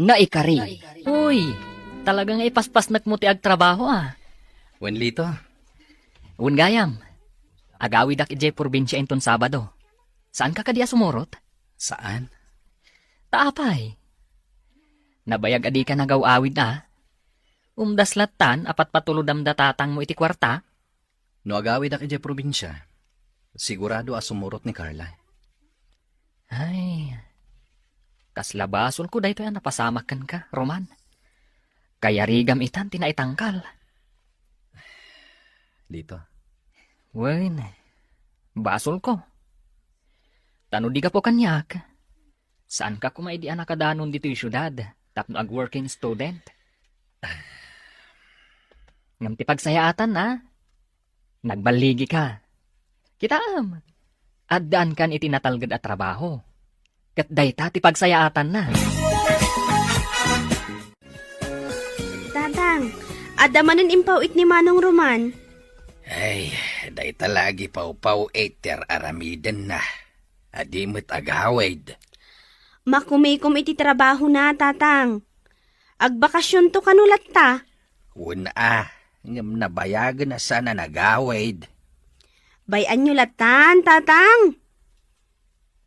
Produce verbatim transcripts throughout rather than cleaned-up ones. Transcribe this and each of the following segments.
Naikari. Uy, talaga nga ipaspasnekmo ti agtrabaho, a. Wen, Lito. Wen gayam, agawidak idiay probinsia inton Sabado. Saanka kadi a sumurot? Saan? Ta apay? Nabayag a dika nagaw-awid a. Umdas lattan a patpatulodam da tatangmo iti kuarta? No agawidak idiay probinsia, sigurado a sumurot ni Carla. Ay, kasla basolko daytoy a napasamak kenka, Roman. Kayarigam itan ti naitangkal. Lito. Wen, basolko. Ta no di gapu kaniak, saanka koma idi a nakadanon ditoy siudad tapno ag-working student. Ngem ti pagsayaatan, a? Nagballigika. Kitaem, addaankan iti natalged a trabaho. Ket dayta ti pagsayaatanna. Tatang, adda manen impaw-it ni Manong Roman. Ay, dayta la agipawpaw-it ti ar-aramidenna. A di met agawid. Makumikom iti trabahona, Tatang. Agbakasionto kano latta? Wen a, ngem nabayagen a saan a nagawid. Bay-anyo lattan, Tatang.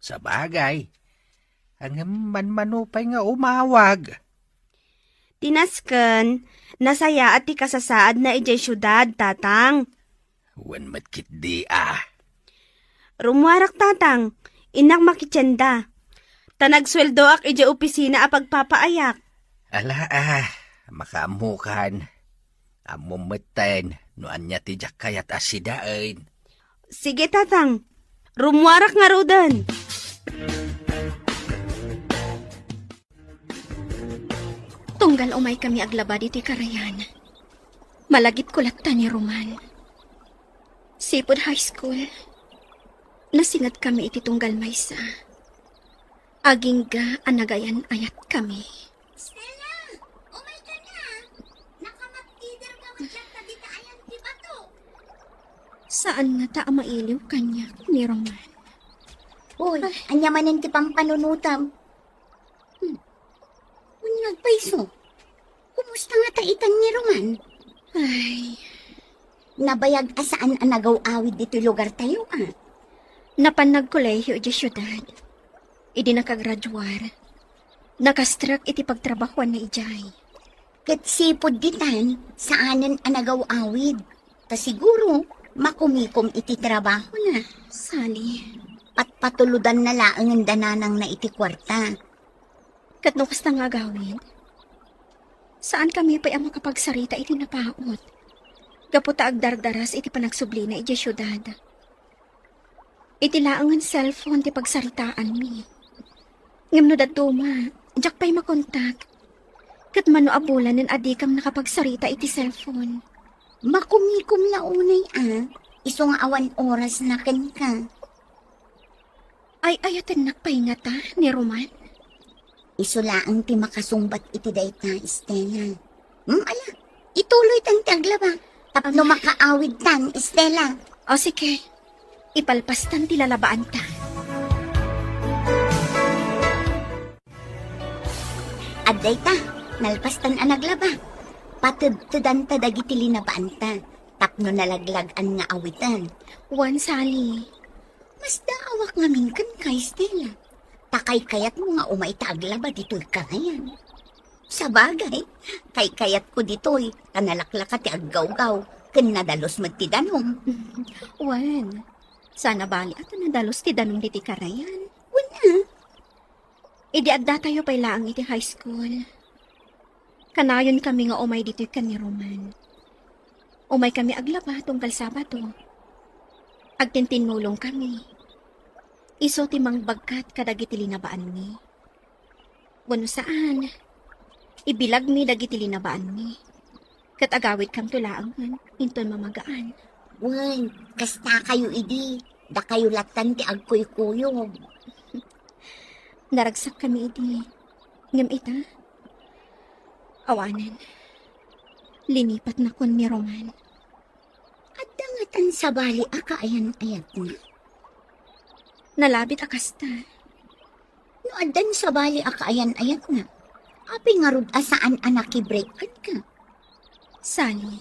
Sabagay, ngem manmano pay nga umawag. Ti nasken, nasayaat ti kasasaadna idiay siudad, Tatang. Wen met ketdi a. Rumuarak, Tatang. Innak makitienda. Ta nagsueldoak idiay opisina a pagpapaayak. Ala a, makaammokan. Ammom metten no ania ti diak kayat a sidaen. Sige, Tatang. Rumuarak ngaruden. Tunggal umaykami aglaba ditoy karayan, malagipko latta ni Roman. Sipud high school, nasingadkami iti tunggal maysa. Agingga a nagayan-ayatkami. Stella, umayka na. Nakamatkider ka met diak ta dita ayan ti bato. Saan ngata a mailiw kaniak ni Roman. Uy, ania manen ti pampanunotam? Hmm. Ania agpayso? Kumusta ngata itan ni Roman? Ay. Nabayag a saan a nagaw-awid ditoy lugartayo, a? Napan nagkolehiyo idiay siudad. Idi nakagraduar, nakastrek iti pagtrabahuanna idiay. Ket sipud ditan, saanen a nagaw-awid. Ta siguro, makumikom iti trabahona. Sali. Patpatulodanna laengen da nanangna iti kuarta. Ket no kasta nga agawid, saankami pay a makapagsarita iti napaut, gapu ta agdardaras iti panagsublina idiay siudad. Iti laengen cellphone ti pagsaritaanmi. Ngem no dadduma, diak pay makontak. Ket mano a bulanen a dikam nakapagsarita iti cellphone? Makumikom la unay a, isu nga awan orasna kenka. Ay-ayatennak pay ngata ni Roman? Isu laeng ti makasungbat iti dayta, Stella. Hmm, ala, ituloytan ti aglaba. Tapno Am- makaawidtan, Stella. O, sige. Ipalpastan ti lalabaanta. Adda ita, nalpastan a naglaba. Patedtedanta dagiti linabaanta tapno nalaglag-an nga awiten. Wen, Sally. Masdaawak ngamin kenka, Stella. Ta kaykayatmo nga umay ta aglaba ditoy karayan. Sabagay, kaykayatko ditoy, ta nalaklaka ti aggawgaw, ken nadalus met ti danum. Wen, saan a bali a ta nadalus ti danum ditoy karayan. Wen a. Idi addatayo pay laeng iti high school, kanayonkami nga umay ditoy ken ni Roman. Umaykami aglaba tunggal Sabado. Agtintinnulongkami. Isu ti mangbagkat kadagiti linabaanmi. Wenno saan, ibilagmi dagiti linabaanmi. Ket agawidkamto laengen inton mamagaan. Wen, kastakayo idi, dakayo lattan ti agkuykuyog. Naragsakkami idi. Ngem ita, awanen. Linipatnakon ni Roman. Adda ngatan sabali a kaayan-ayatna? Nalabit a kasta. No addan sabali a kaayan-ayatna, Apay ngarud a saan a nakibreak kenka? Sally.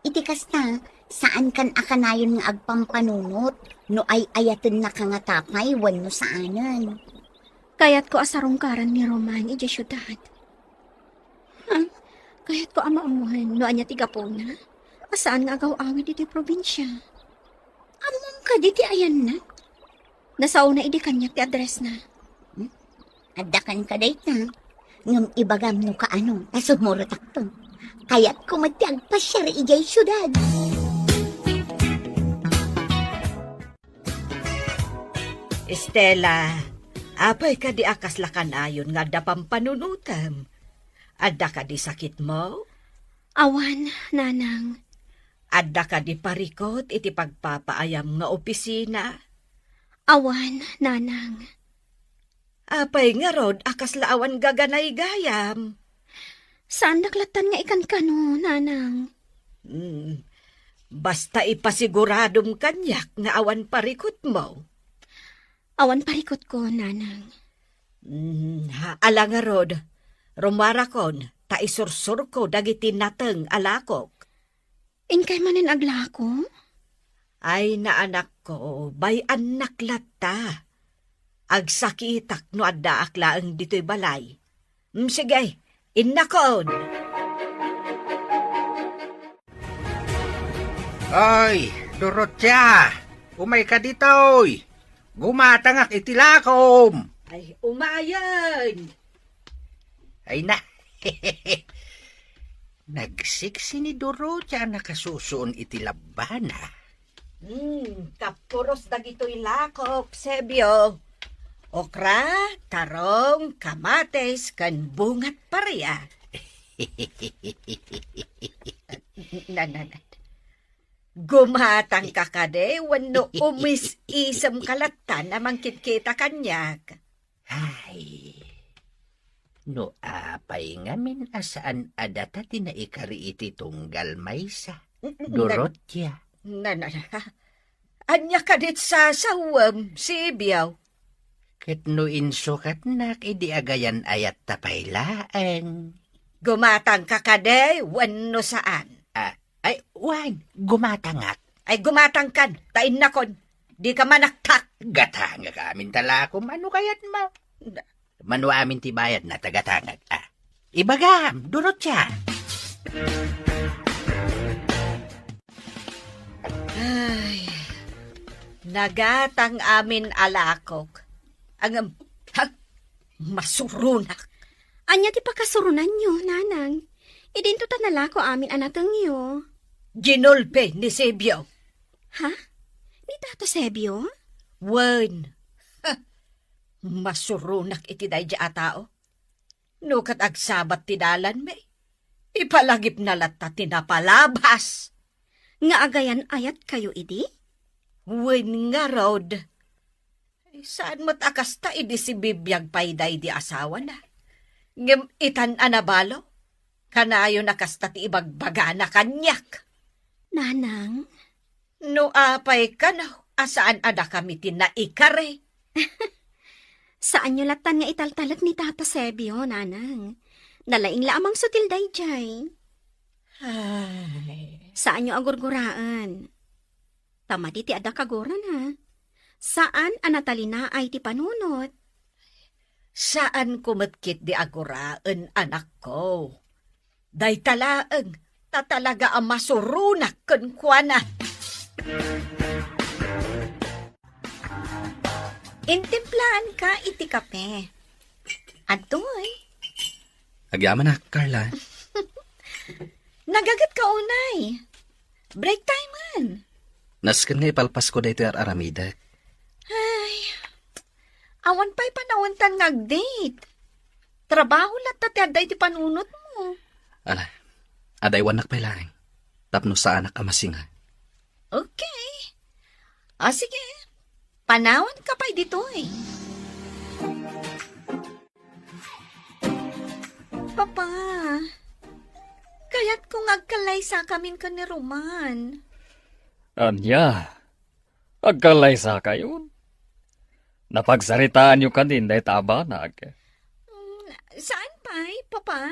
Iti kasta, saankan a kanayon nga agpampanunot no ay-ayatennaka ngata pay wenno saanen. Kayatko a sarungkaran ni Roman idiay siudad. Ha? Kayatko a maammoen no ania ti gapuna a saan nga agaw-awid ditoy probinsia. Ammom kadi ti ayanna? Nasaona idi kaniak ti addressna. Hmm? Adda kenka dayta. Ngem ibagam no kaano, ta sumurotakto. Kayatko met ti agpasiar idiay siudad. Estela, apay kadi a kasla kanayon nga adda pampanunotem? Adda kadi sakitmo? Awan, Nanang. Adda kadi parikut iti pagpapaayam nga opisina? Awan, Nanang. Apay ngarud a kasla awan gaganaygayam? Saandak lattan nga ikankano, Nanang. Hmm, basta ipasiguradom kaniak nga awan parikutmo. Awan parikutko, Nanang. Hmm, ha, ala ngarud, rumuarakon, ta isursurko dagiti nateng a lakok. Inkay manen aglako? Ay, naanakko, bay-annak latta. Agsakitak no addaak laeng ditoy balay. Mm, sige, innakon. Ay, Dorotia, umayka ditoy. Gumatangak iti lakom. Ay, umayen. Ay na. Nagsiksi ni Dorotia a nakasusuon iti labbana. Hmm, kapuros dagitoy lakok, Sebio. Okra, tarong, kamatis, ken bungat paria. Na, na, na. Gumatangka kadi wenno umis-isemka latta a mangkitkita kaniak? Ay, no apay ngamin a saan a data ti naikari iti tunggal maysa, Dorotia? Na, na, na. Ania kadit sasawem, Sibiaw? Ket no insukatnak idi agayan-ayatta pay laeng. Gumatangka kadi wenno saan? Ah, ay, wen, gumatangak. Ay, gumatangkan, ta innakon, dika manaktak. Gatangak amin ta lakom, ano kayatmo? Mano amin ti bayadna, ta gatangak, ah. Ibagam, Dorotia. Ay, nagatang amin a lakok. Ngem, ha, masuronak. Ania ti pakasuronanyo, Nanang? Idinto ta nalako amin a natengyo. Ginulpi ni Sebio. Ha? Ni Tato Sebio? Wen. Ha, masuronak iti daydi a tao. No ket agsabat ti dalanmi, ipalagipna latta ti napalabas. Nga agayan-ayatkayo idi? Wen ngarud. Saan met a kasta idi sibibiag pay daydi asawana. Ngem itan a nabalo, kanayon a kasta ti ibagbagana kaniak. Nanang? No apay kano a saan a dakami ti naikari? Saanyo lattan nga italtalek ni Tato Sebio, Nanang. Nalaing la a mangsutil daydiay. Ay. Saanyo a gurguraen. Ta madi ti adda kagurana. Saan a natalinaay ti panunot. Saanko met ketdi a guraen, anakko. Dayta laeng, ta talaga a masuronak kenkuana. Intimplaanka iti kape. Adtoy. Agyamanak, Carla. Nagagetka unay. Break time man. Nasken nga ipalpasko daytoy ar-aramidek. Ay, awan pay panawentan nga ag-date. Trabaho latta ti adda iti panunotmo. Ala, adaywannak pay laeng. Tapno saanak a masinga. Okay. O sige, panawanka pay ditoy. Papa, kayatko nga agkallaysakamin ken ni Roman. Ania? Agkallaysakayon? Napagsaritaanyo kadin dayta a banag? Mm, saan pay, Papa?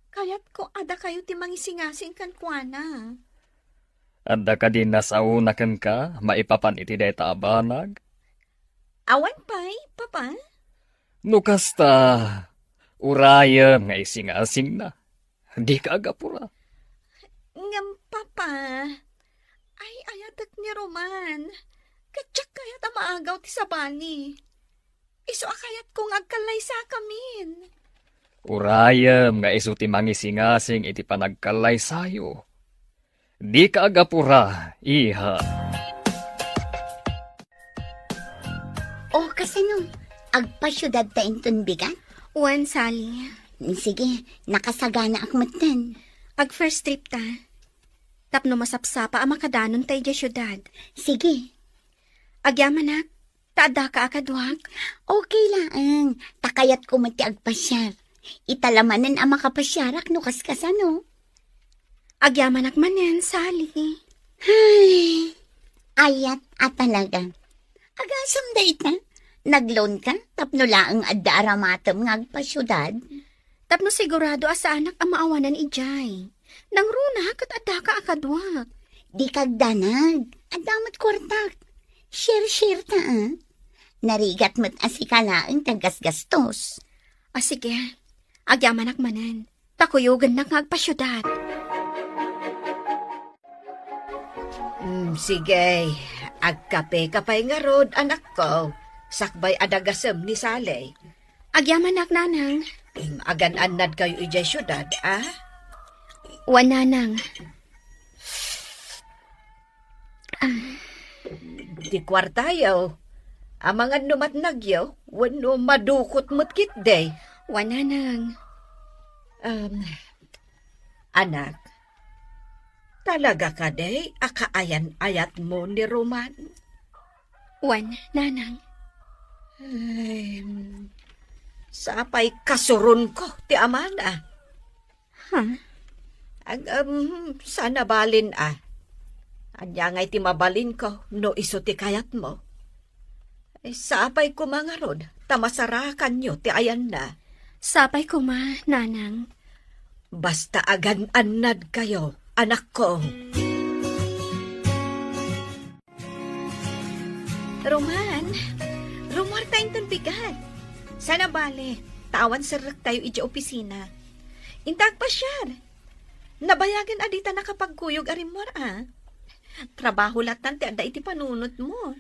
Kayatko a dakayo ti mangisingasing kenkuana. Adda kadi nasaona kenka maipapan iti dayta a banag? Awan pay, Papa. No kasta, urayem nga isingasingna. Dika agapura. Ngem, Papa, ay-ayatek ni Roman. Ket diak kayat a maagaw ti sabali. Isu a kayatko nga agkallaysakamin. Urayem nga isu ti mangisingasing iti panagkallaysayo. Dika agapura, iha. O, kasano? Agpasiudad ta inton bigat? Wen, Sally. Sige, nakasaganaak metten. Ag-first trip ta. Tapno masapsapa a makadanon ta idiay siudad. Sige. Agyamanak, ta addaka a kaduak? Okay laeng. Ta kayatko met ti agpasiar. Ita la manen a makapasiarak no kaskasano. Agyamanak manen, Sally. Ay, ayat a talaga. Agasem dayta? Nag-loan ka tapno laeng adda aramatem nga agpasiudad? Tapno sigurado a saanak a maawanan idiay. Nangruna ket addaka a kaduak. Dika agdanag. Adda met kuartak. Share-share ta, ah. Narigat met a sika laeng ti aggasgastos. A, sige. Agyamanak manen. Ta kuyogennak nga agpasiudad. Mm, sige. Agkapeka pay ngarud, anakko. Sakbay a dagasem ni Sally. Agyamanak, Nanang. Mm, agan-annadkayo idiay siudad, a? Wen, Nanang. Ti kuartayo, amangan no matnagyo, wenno madukot met ketdi. Wen, Nanang. Um, anak, talaga kadi a kaayan-ayatmo ni Roman? Wen, Nanang. Ay, sapay kasuronko ti amana. Ha? Ag-, um, saan a balin a. Ania ngay ti mabalinko no isu ti kayatmo? Ay, sapay koma ngarud, ta masarakanyo ti ayanna. Sapay koma, Nanang. Basta agan-annadkayo, anakko. Roman, rummuarta inton bigat. Saan a bale, ta awan serrektayo idiay opisina. Inta agpasiar. Nabayagen a dita nakapagkuyog a rimmuar, a. Trabaho latan ti adda iti panunotmo.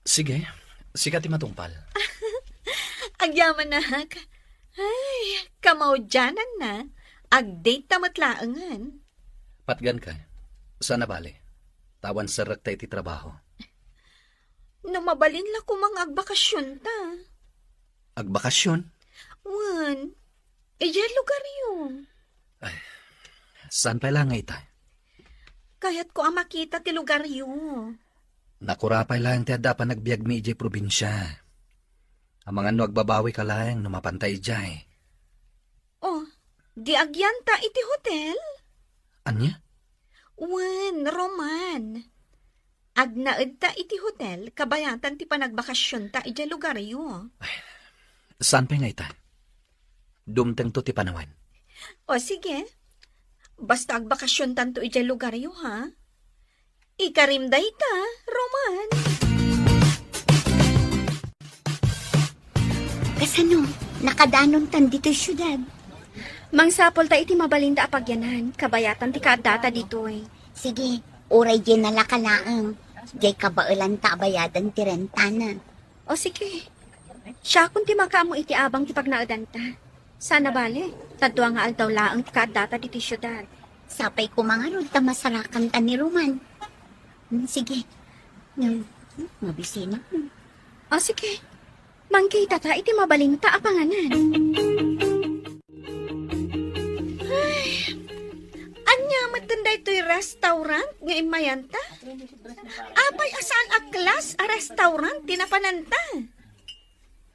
Sige, sika ti matungpal. Agyamanak. Ay, kamaudiananna. Ag-date ta met laengen. Patganka. Saan a bale. Ta awan serrekta iti trabaho. No mabalin la koma nga agbakasionta. Agbakasion? Wen, idiay lugaryo. Ay, saan pay la nga ita? Kayatko a makita ti lugaryo. Nakura pay laeng ti adda a panagbiagmi idiay probinsia. Amangan no agbabawika laeng no mapanta idiay. Oh, di agyanta iti hotel? Ania? Wen, Roman. Agnaedta iti hotel kabayatan ti panagbakasionta idiay lugaryo. Saan pay nga ita? Dumtengto ti panawen. O, sige. Basta agbakasiontanto idiay lugaryo, ha? Ikarim dayta, Roman. Kasano? Nakadanontan ditoy siudad? Mangsapulta iti mabalinda a pagyanan, kabayatan ti kaaddata ditoy. Sige, uray diay nalaka laeng. Diay kabaelanta a bayadan ti rentana. O sige. Siakon ti makaammo iti abang ti pagnaedanta. Saan a bale, ta dua nga aldaw laeng ti kaaddata ditoy siudad. Sapay koma ngarud ta masarakanta ni Roman. Hmm, sige. Hmm, mabisina. O sige. Mangkitata iti mabalinta a panganan. Ay, ania metten daytoy restaurant nga immayanta? Apay a saan a class a restaurant ti napananta?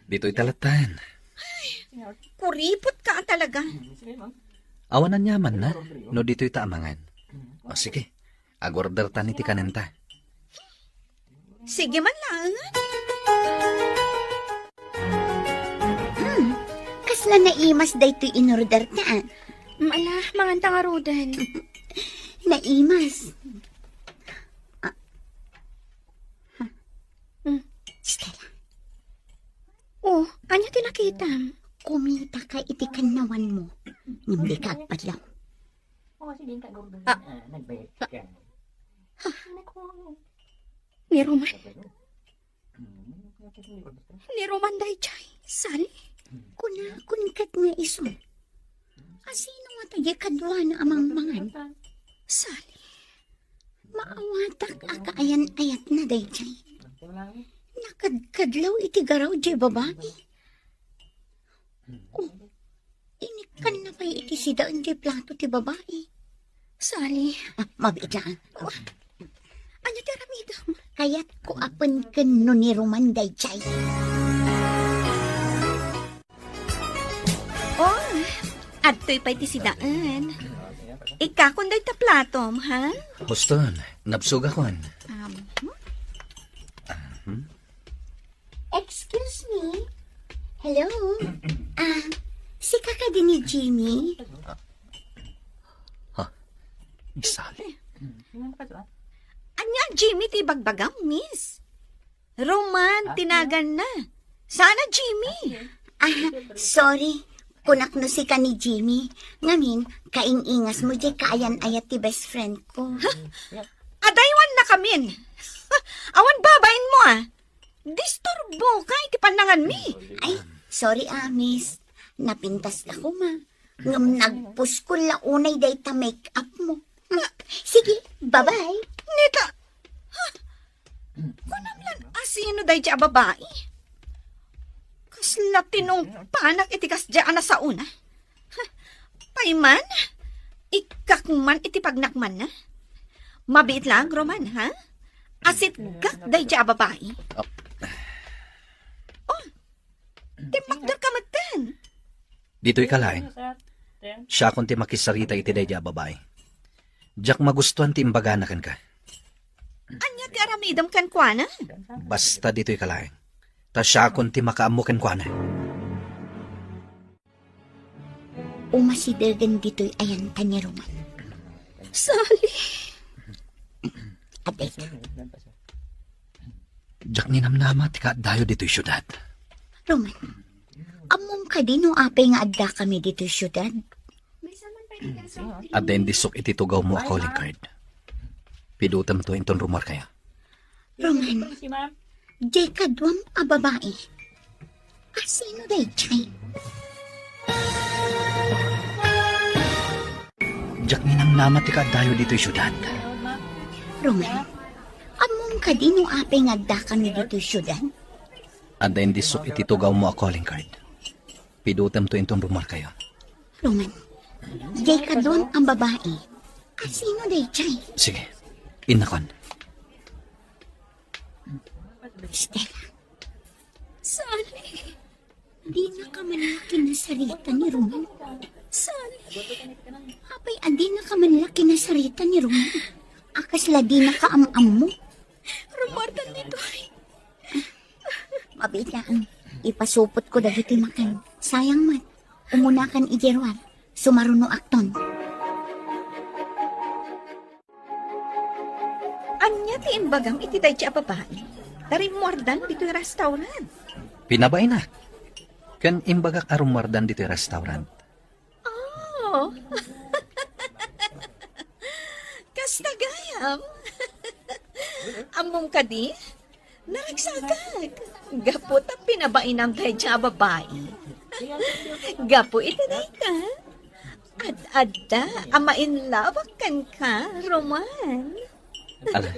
Ditoy ta latta. Kuripot ka a talaga. Awan aniamanna no ditoy ta amangan. O sige, agorder ta ni ti kanenta. Sige man laeng. Hmm, kas La, naimas daytoy inorder ta. Ala, manganta ngaruden. Naimas. Ah. Hmm. Stella. Oh, ania ti nakitam? Kumitaka iti kannawanmo. Ngem dika agpadlaw. Ah. Ni Roman. Ni Roman daydiay, Sally. Kunakon ket nga isu. Asino ngata diay kaduana a mangmangan? Sally. Maawatak a kaayan-ayatna daydiay. Nakadkadlaw iti garaw diay babai. Oh, inikkanna pay iti sidaen diay plato ti babai. Sally. Ah, mabiit laeng. Oh, ania ti aramidem? Kayatko a penken no ni Roman daydiay. Oh, adtoy pay ti sidaen. Ikkakon dayta platom, ha? Huston, nabsogakon. Um, Hmm? Excuse me? Hello? Ah, sika kadi ni Jimmy? Ha? Ni Sally? Ania Jimmy ti ibagbagam, miss? Roman ti naganna. Saan a Jimmy? Ah, sorry. Kunak no sika ni Jimmy. Ngamin, kaing-ingasmo diay kaayan-ayat ti best friend ko. Adaywannakamin. Awan babainmo, ah. Disturboka iti pannanganmi. Ay, sorry, ah, miss. Napintaska koma. Ngem nagpuskol la unay dayta make-upmo. Sige, bye-bye. Neta, ha? Kunam lan asino daydiay a babai? Kasla tinungpanak iti kasdiay a nasaona. Ha? Pay man, ikkak man iti pagnakmanna. Mabiit laeng, Roman, ha? Asitgak daydiay a babai. Oh. Oh, timmakderka metten. Ditoyka laeng. Siakon ti makisarita iti daydiay a babai. Diak magustuan ti imbagana kenka. Ania ti aramidem kenkuana? Basta ditoyka laeng. Ta siakon ti makaammo kenkuana. Umasidegen ditoy ayanta ni Roman. Sally. Adayka. Diak ninamnama ti kaaddayo ditoy siudad. Roman, ammom kadi no apay nga addakami ditoy siudad? Adda indissok iti tugawmo a calling card. Pidutemto inton rumuarkayo. Roman, diay kaduam a babai. Asino daydiay? Diak ninamnama ti kaaddayo ditoy siudad. Roman, ammom kadi no apay nga addakami ditoy siudad? Adda indissok iti tugawmo a calling card. Pidutemto inton rumuarkayo. Roman, diay kaduam a babai. Asino daydiay? Sige, innakon. Stella. Sally. Dinaka man la kinasarita ni Roman. Sally. Apay a dinaka man la kinasarita ni Roman? A kasla dinaka am-ammo? Rumuardan ditoy. Mabiit laeng. Ipasupotko dagiti makan. Sayang met. Umunakan idiay ruar. Sumarunoakton. Ania ti imbagam iti daydiay a babai? Ta rimmuardan ditoy restaurant. Pinabainak. Ken imbagak a rummuardan ditoy restaurant. Oh. Kasta gayam. Ammom kadi? Naragsakak. Gapu ta pinabainam daydiay a babai. Gapu iti dayta, ad-adda a ma-in love-ak kenka, Roman. Ala,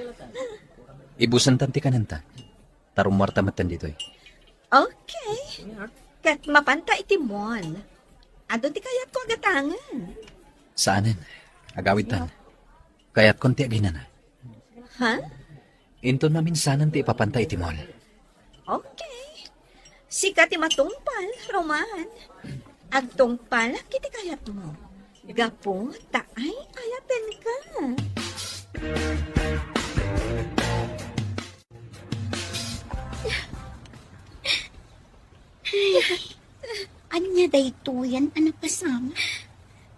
ibusantan ti kanenta. Ta rummuarta metten ditoy. Okay. Ket mapanta iti mall. Adu ti kayatko a gatangen. Saanen. Agawidtan. Kayatkon ti aginana. Ha? Inton maminsanan ti ipapanta iti mall. Okay. Sika ti matungpal, Roman. Agtungpalak iti kayatmo. Gapu ta ay-ayatenka. Ay, ania Daytoyen a napasamak.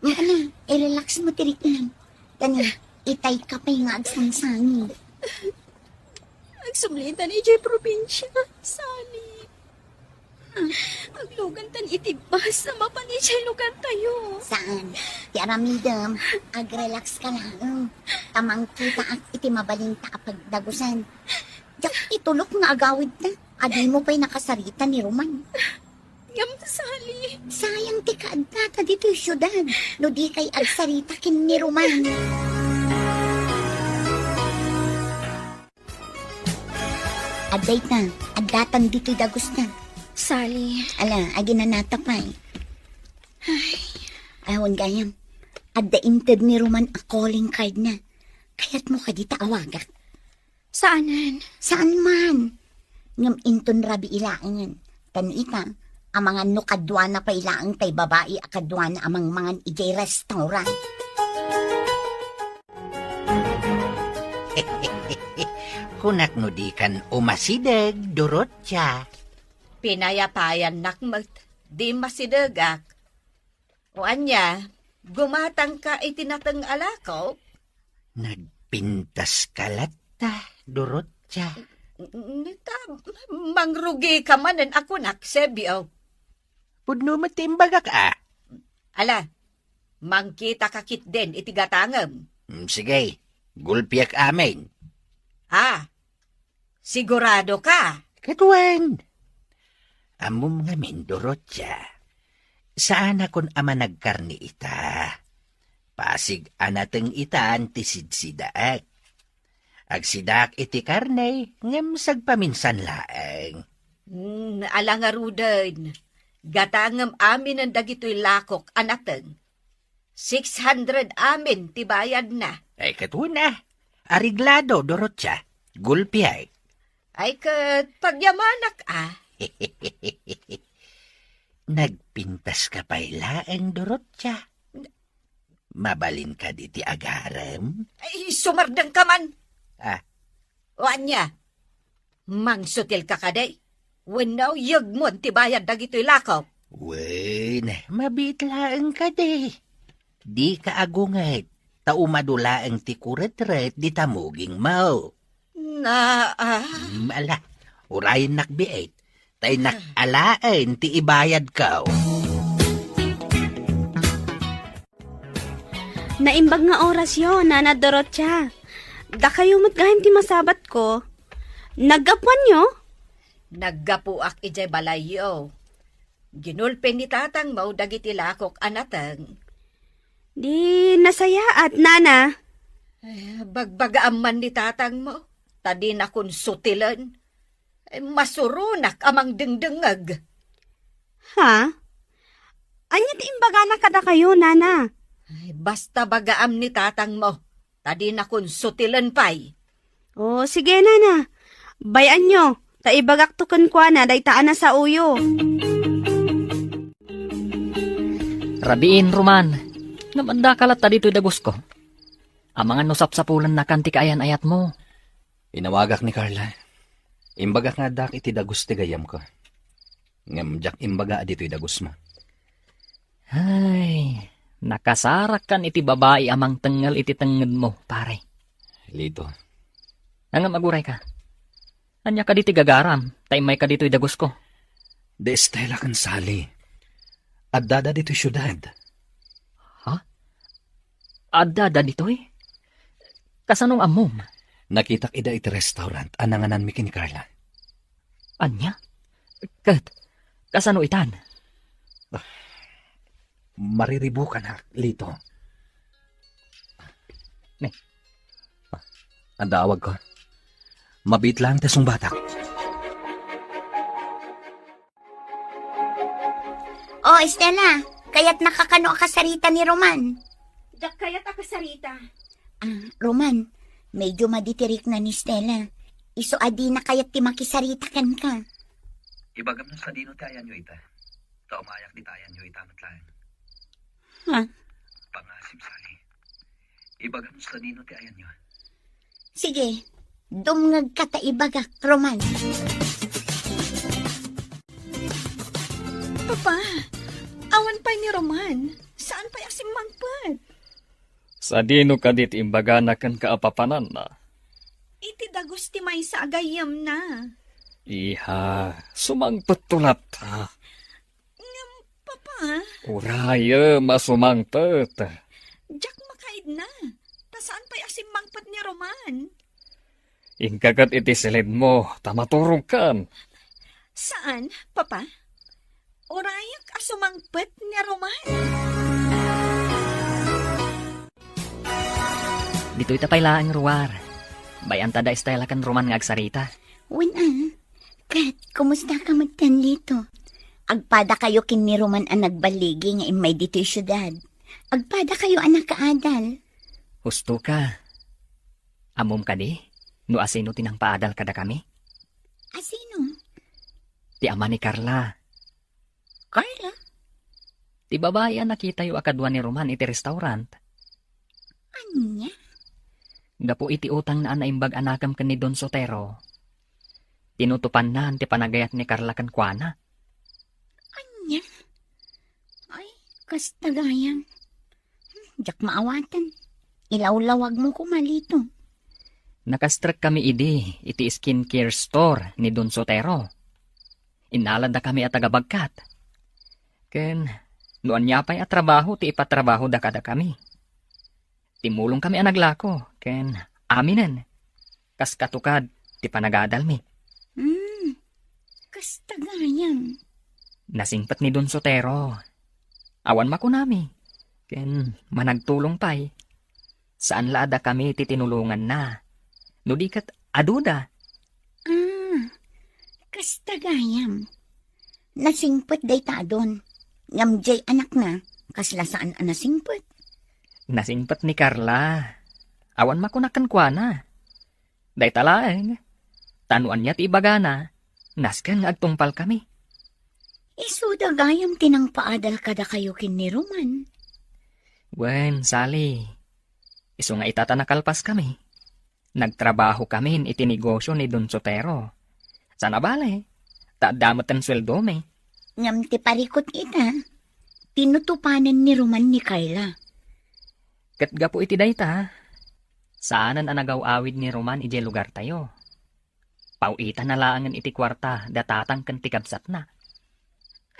Nga na, i-relax mo ti riknam. Kani, itay ka pay nga agsangsangit. Agsumlitan idiay probinsya, Sally. Aglugantan iti bus a mapan idiay lugartayo. Saan? Ti aramidem, agrelax ka laeng. Ta mangkitaak iti mabalinta a pagdagusan. Diak itulok nga agawidta. Adimo pay nakasarita ni Roman. Ngem, Sally. Sayang ti kaaddata ditoy siudad no di kay agsarita ken ni Roman. Adda ita, addatan ditoy dagusta. Sally. Ala, aginanata pay. Ay. Awan gayam. Adda inted ni Roman a calling card na. Kayatmo kadi ta awagak? Saanen? Saan man? Ngem inton rabii laengen. Tan ita, amangan no kaduana pay laeng tay babai a kaduana a mangmangan idiay restaurant. Kunak no dikan umasideg, Dorotia. Pinayapayannak met, di masidegak. O ania, gumatangka iti nateng a lakok? Nagpintaska latta, Dorotia. N-, ta, mangrugika manen a kunak, Sebio. Pudno met ti imbagak, a. Ala, mangkitaka ketdin iti gatangem. Mm, sige, gulpiak amin. A, sigurado ka? Ket wen. Ammom ngamin, Dorotia. Saanakon a managkarne ita. Pasig a nateng itan ti sidsidaek. Agsidaak iti karne, ngem sagpaminsan laeng. Hmm, ala ngaruden. Gatangem aminen dagitoy lakok a nateng. Six hundred amin ti bayadna. Ay, ket wen a. Areglado, Dorotia. Gulpiak. Ay, ket pagyamanak, a. Nagpintaska pay laeng, Dorotia. Mabalin kadi ti agarem? Ay, sumardengka man. A. O ania? Mangsutilka kadi? Wenno yegmon ti bayad dagitoy lakok? Wen, mabiit laeng kadi. Dika agunget, ta umadu laeng ti kuretret dita mugingmo. Na, a. Mm, ala, urayennak biit, ta innak alaen ti ibayadko. Naimbag nga orasyo, Nana Dorotia. Dakayo met gayam ti masabatko. Naggapuanyo? Naggapuak idiay balayyo. Ginulpi ni tatangmo dagiti lakok a nateng. Di nasayaat, Nana. Ay, bagbagaam man ni tatangmo, ta dinakon sutilen. Ay, masuronak a mangdengdengngeg. Ha? Ania ti imbagana kadakayo, Nana? Ay, basta bagaam ni tatangmo, ta dinakon sutilen pay. O, sige, Nana. Bay-anyo, ta ibagakto kenkuana dayta a nasaoyo. Rabiin, Roman. Ngem addaka latta ditoy dagusko. Amangan no sapsapulennakan ti kaayan-ayatmo. Inawagak ni Carla. Imbagak nga addak iti dagus ti gayyemko. Ngem diak imbaga a ditoy dagusmo. Ay, nakasarakkan iti babai a mangtengngel iti tengngedmo, pare. Lito. Ngem agurayka. Ania kadi ti gagaram, ta immayka ditoy dagusko? Di Estela ken Sally. Addada ditoy siudad. Ha? Addada ditoy? Kasano nga ammom? Nakitak ida iti restaurant a nangananmi ken ni Carla. Ania? Ket, kasano itan? Mariribukanak, Lito. Ne. Adda awagko. Mabiit laeng ta sungbatak. O, Estela, kayatnaka kano a kasarita ni Roman? Diak kayat a kasarita. Ah, Roman, medyo madi ti rikna ni Estela. Isu a dina kayat ti makisarita kenka. Ibagam no sadino ti ayanyo ita. Ta umayak dita ayanyo ita met laeng. Ha? Pangasip, Sally. Ibagam no sadino ti ayanyo. Sige, dumngegka ta ibagak, Roman. Papa, Awan pay ni Roman. Saan pay a simmangpet? Sadino kadi ti imbagana kenka a papananna? Iti dagus ti maysa a gayyemna. Iha, sumangpetto latta. Ngem, Papa? Urayem a sumangpet. Diak makaidna. Ta saan pay a simmangpet ni Roman? Inka ket iti silidmo, ta maturogkan. Saan, Papa? Urayek a sumangpet ni Roman. Ditoy ta pay laeng, Ruar. Bay-anta da Estela ken Roman nga agsarita. Wen a. Ket, kumusta ka metten dito? Agpada kayo ken ni Roman a nagballigi nga immay ditoy siudad. Agpada kayo a nakaadal. Husto ka. Ammom kadi no asino ti nangpaadal kadakami? Asino? Ti ama ni Carla. Carla? Ti babai a nakitayo a kadua ni Roman iti restaurant. Ania? Gapu iti utangna a naimbag a nakem ken ni Don Sotero, tinutopanna ti panagayat ni Carla kenkuana. Ania? Ay, kasta gayam. Hmm, diak maawaten. Ilawlawagmo koma, Lito. Nakastrekkami idi iti skincare store ni Don Sotero. Innaladakami a taga-bagkat. Ken no ania pay a trabaho ti ipatrabahoda kadakami. Timmulongkami a naglako, ken aminen. Kas katukad ti panagadalmi. Hmm, kasta gayam. Nasingpet ni Don Sotero. Awan makunami. Ken managtulong pay. Saan la a dakami ti tinulonganna. No di ket aduda. Ah, kasta gayam. Nasingpet dayta a Don. Ngem diay anakna, kasla saan a nasingpet. Nasingpet ni Carla. Awan makuna kenkuana. Dayta laeng. Ta no ania ti ibagana, nasken nga agtungpalkami. Isuda gayam ti nangpaadal kadakayo ken ni Roman. Wen, Sally. Isu nga ita ta nakalpaskami. Nagtrabahokamin iti negosio ni Don Sotero. Saan a bale, ta adda metten sueldomi. Ngem ti parikut ita, tinutopanen ni Roman ni Carla. Ket gapu iti dayta, saanen a nagaw-awid ni Roman idiay lugartayo. Paw-itana laengen iti kuarta da tatang ken ti kabsatna.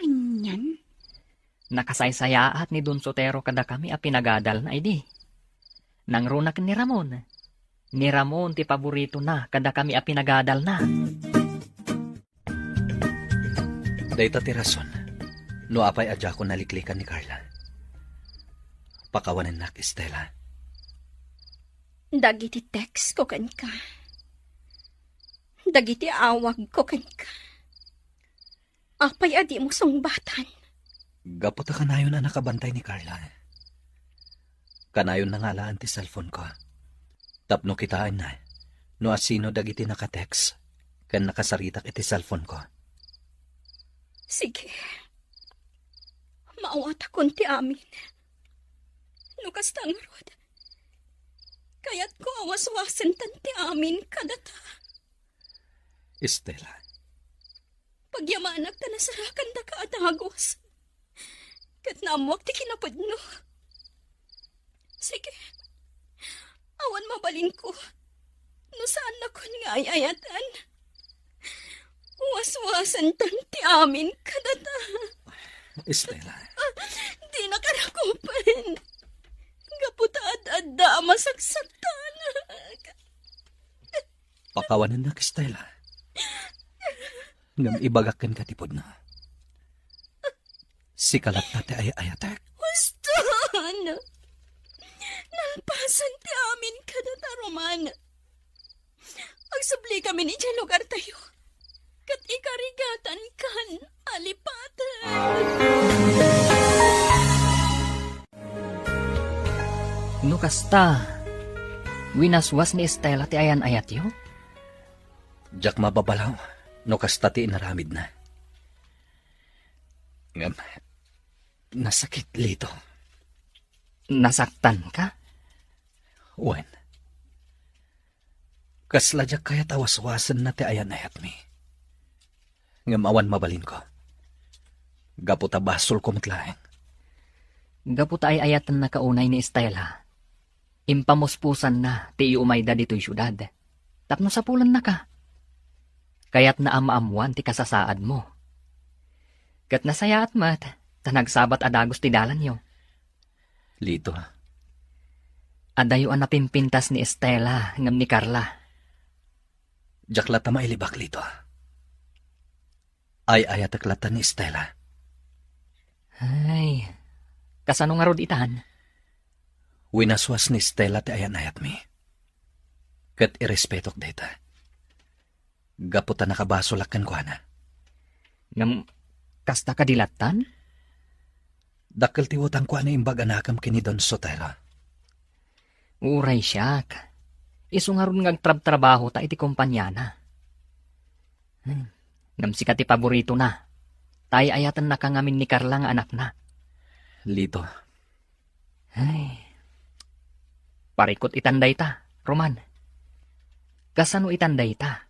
Anian? Nakasaysayaat ni Don Sotero kadakami a pinagadalna idi. Nangruna ken ni Ramon. Ni Ramon ti paboritona kadakami a pinagadalna. Dayta ti rason no apay a diakon naliklikan ni Carla. Pakawanennak, Estela. Dagiti text ko kenka. Dagiti awag ko kenka. Apay a dimo sungbatan? Gapu ta kanayon a nakabantay ni Carla. Kanayonna nga alaen ti cellphone ko. Tapno kitaenna no asino dagiti naka-text ken nakasaritak iti cellphone ko. Sige. Maawatakon ti amin. No kasta ngarud, kayatko a waswasentan ti amin kadata. Estela. Pagyamanak ta nasarakandaka a dagus. Ket naammoak ti kinapudno. Sige. Awan mabalinko no saannakon nga ay-ayatan. Waswasentan ti amin kadata. Estela. Dinak a rakupen. Gapu ta ad-adda a masaksaktanak. Pakawanennak, Estela. Ngem ibagak kenka ti pudno. Sika latta ti ay-ayatek. Huston! Nalpasen ti amin kadata, Roman. Agsubli kami idiay lugartayo. Ket ikarigatan kan alipaten. No kasta, winaswas ni Estela ti ayan-ayatyo? Diak mababalaw no kasta ti inaramidna. Ngem, nasakit, Lito. Nasaktanka? Wen. Kasla diak kayat a waswasenna ti ayan-ayatmi. Ngem awan mabalinko. Gapu ta basolko met laeng. Gapu ta ay-ayatennaka unay ni Estela, impamuspusanna ti iumayda ditoy siudad tapno sapulennaka. Kayatna a maammoan ti kasasaadmo. Ket nasayaat met ta nagsabat a dagus ti dalanyo. Lito. Adayo a napimpintas ni Estela ngem ni Carla. Diak latta mailibak, Lito. Ay-ayatek latta ni Estela. Ay, kasano ngarud itan? Winaswas ni Estela ti ayan-ayatmi. Ket irespetok dayta. Gapu ta nakabasolak kenkuana. Ngem, kasta kadi lattan? Dakkel ti utangko a naimbag a nakem ken ni Don Sotero. Uray siak. Isu ngarud nga agtrabtrabahota iti kompaniana. Hmm. Ngem sika ti paboritona. Ta ay-ayatennaka ngamin ni Carla nga anakna. Lito. Ay. Parikut itan dayta, Roman. Kasano itan dayta?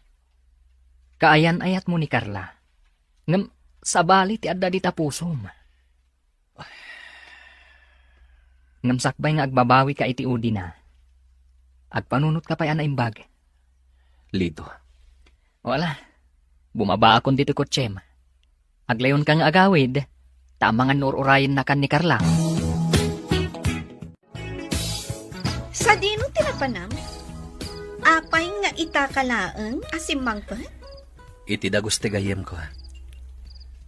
Kaayan-ayatmo ni Carla. Ngem sabali ti adda dita pusom. Ngem sakbay nga agbabawika iti udina, agpanunotka pay a naimbag. Lito. Wala. Bumabaakon ditoy kotsem. Aglawonka nga agawid, ta amangan no ur-urayennakan ni Carla. Sadino ti napanam? Apay nga itaka laeng a simmangpet? Iti dagus ti gayyemko.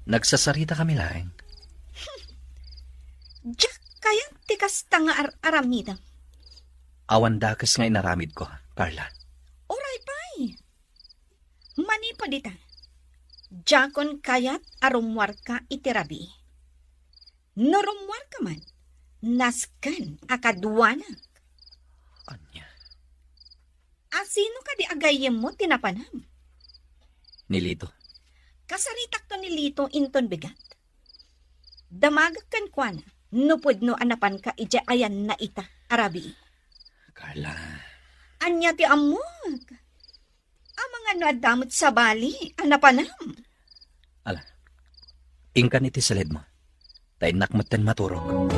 Nagsasaritakami laeng. Diak kayat ti kasta nga ar-aramidem. Awan dakes nga inaramidko, Carla. Uray pay. Manipud ita, diakon kayat a rummuarka iti rabii. No rummuarka man, nasken a kaduanak. Ania? A sino kadi a gayyemmo ti napanam? Ni Lito. Kasaritakto ni Lito inton bigat. Damagek kenkuana no pudno a napanka idiay ayanna ita a rabii. Carla. Ania ti ammok? Amangan no adda met sabali a napanam. Ala, inkan iti saledmo. Ta innak metten maturog.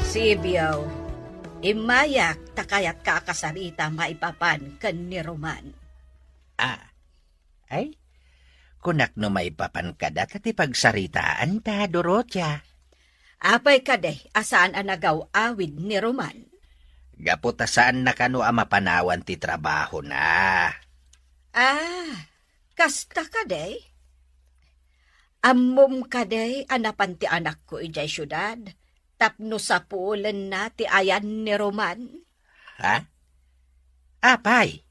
Sibio, immayak ta kayatka a kasarita maipapan ken ni Roman. Ah, ay, kunak no maipapan kada ta ti pagsaritaanta, Dorotia. Apay kadi a saan a nagaw-awid ni Roman? Gapu ta saanna kano a mapanawan ti trabahona. Ah, kasta kadi? Ammom kadi a napan ti anakko idiay siudad tapno sapulenna ti ayan ni Roman? Ha? Apay?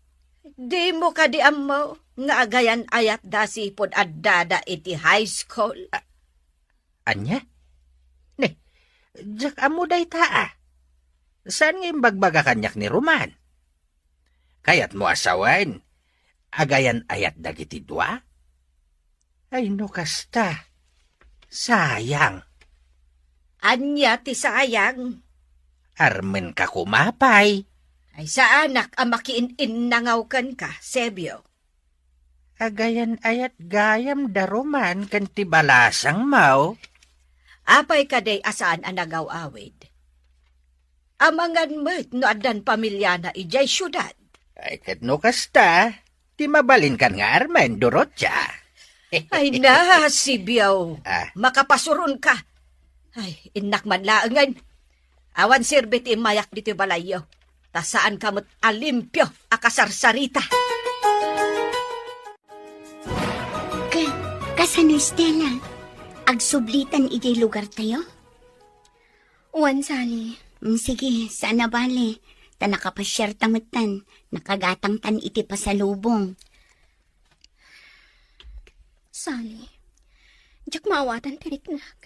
Dimo kadi ammo nga agayan-ayatda sipud addada iti high school? A-, ania? Ne, diak ammo dayta a. Saan nga imbagbaga kaniak ni Roman? Kayatmo a sawen, agayan-ayat dagiti dua? Ay, no kasta, sayang. Ania ti sayang? Armenka koma pay. Ay, saanak a makiin-innangaw kenka, Sebio. Agayan-ayat gayam da Roman ken ti balasangmo. Apay kadi a saan a nagaw-awid? Amangan met no addan pamiliana idiay siudad. Ay, ket no kasta, ti mabalinkan nga armen, Dorotia. Ay na, Sibiaw. Ah. Makapasuron ka. Ay, innak man laengen. Awan serbi ti immayak ditoy balayyo. Ta saanka met a limpio a kasarsarita. Ka-, kasano, Stella? Agsublitan idiay lugartayo? Wen, Sally. Mm, sige, saan a bale. Ta nakapasiarta metten, nakagatangtan iti pasalubong. Sally, diak maawatan ti riknak.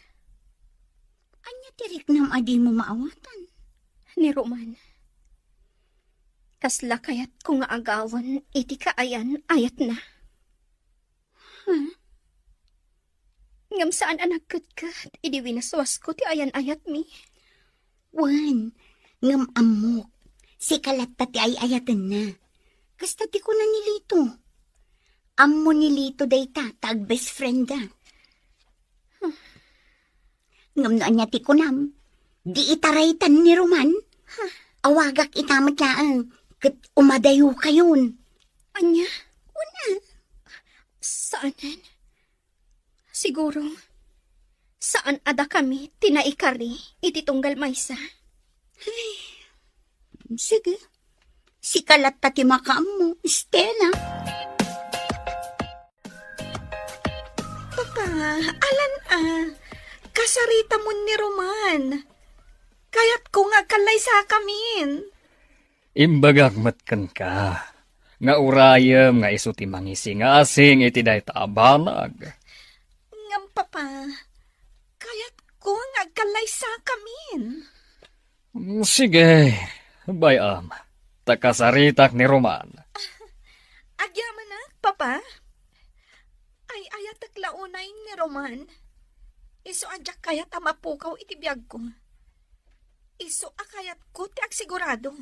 Ania ti riknam a dimo maawatan? Ni Roman. Kasla kayatko nga agawan iti kaayan-ayatna. Huh? Ngem saan a nagketket idi winaswasko ti ayan-ayatmi. Wen, ngem ammok, sika latta ti ay-ayatenna. Kasta ti kuna ni Lito. Ammo ni Lito dayta ta agbest friendda. Huh. Ngem no ania ti kunam, di itaraytan ni Roman. Awagak ita met laeng, ket umadayokayon. Ania? Una? Saanen? Siguro, saan a dakami ti naikari iti tunggal maysa. Ay, sige. Sika latta ti makaammo, Stella. Papa, alan a, kasaritamon ni Roman. Kayatko nga agkallaysakamin. Imbagak met kenka nga urayem nga isu ti mangisingasing iti dayta a banag. Ngem, Papa, kayatko nga agkallaysakamin. Mm, sige, bay-am, ta kasaritak ni Roman. Agyamanak, Papa. Ay-ayatek la unay ni Roman. Isu a diak kayat a mapukaw iti biagko. Isu a kayatko ti agsigurado.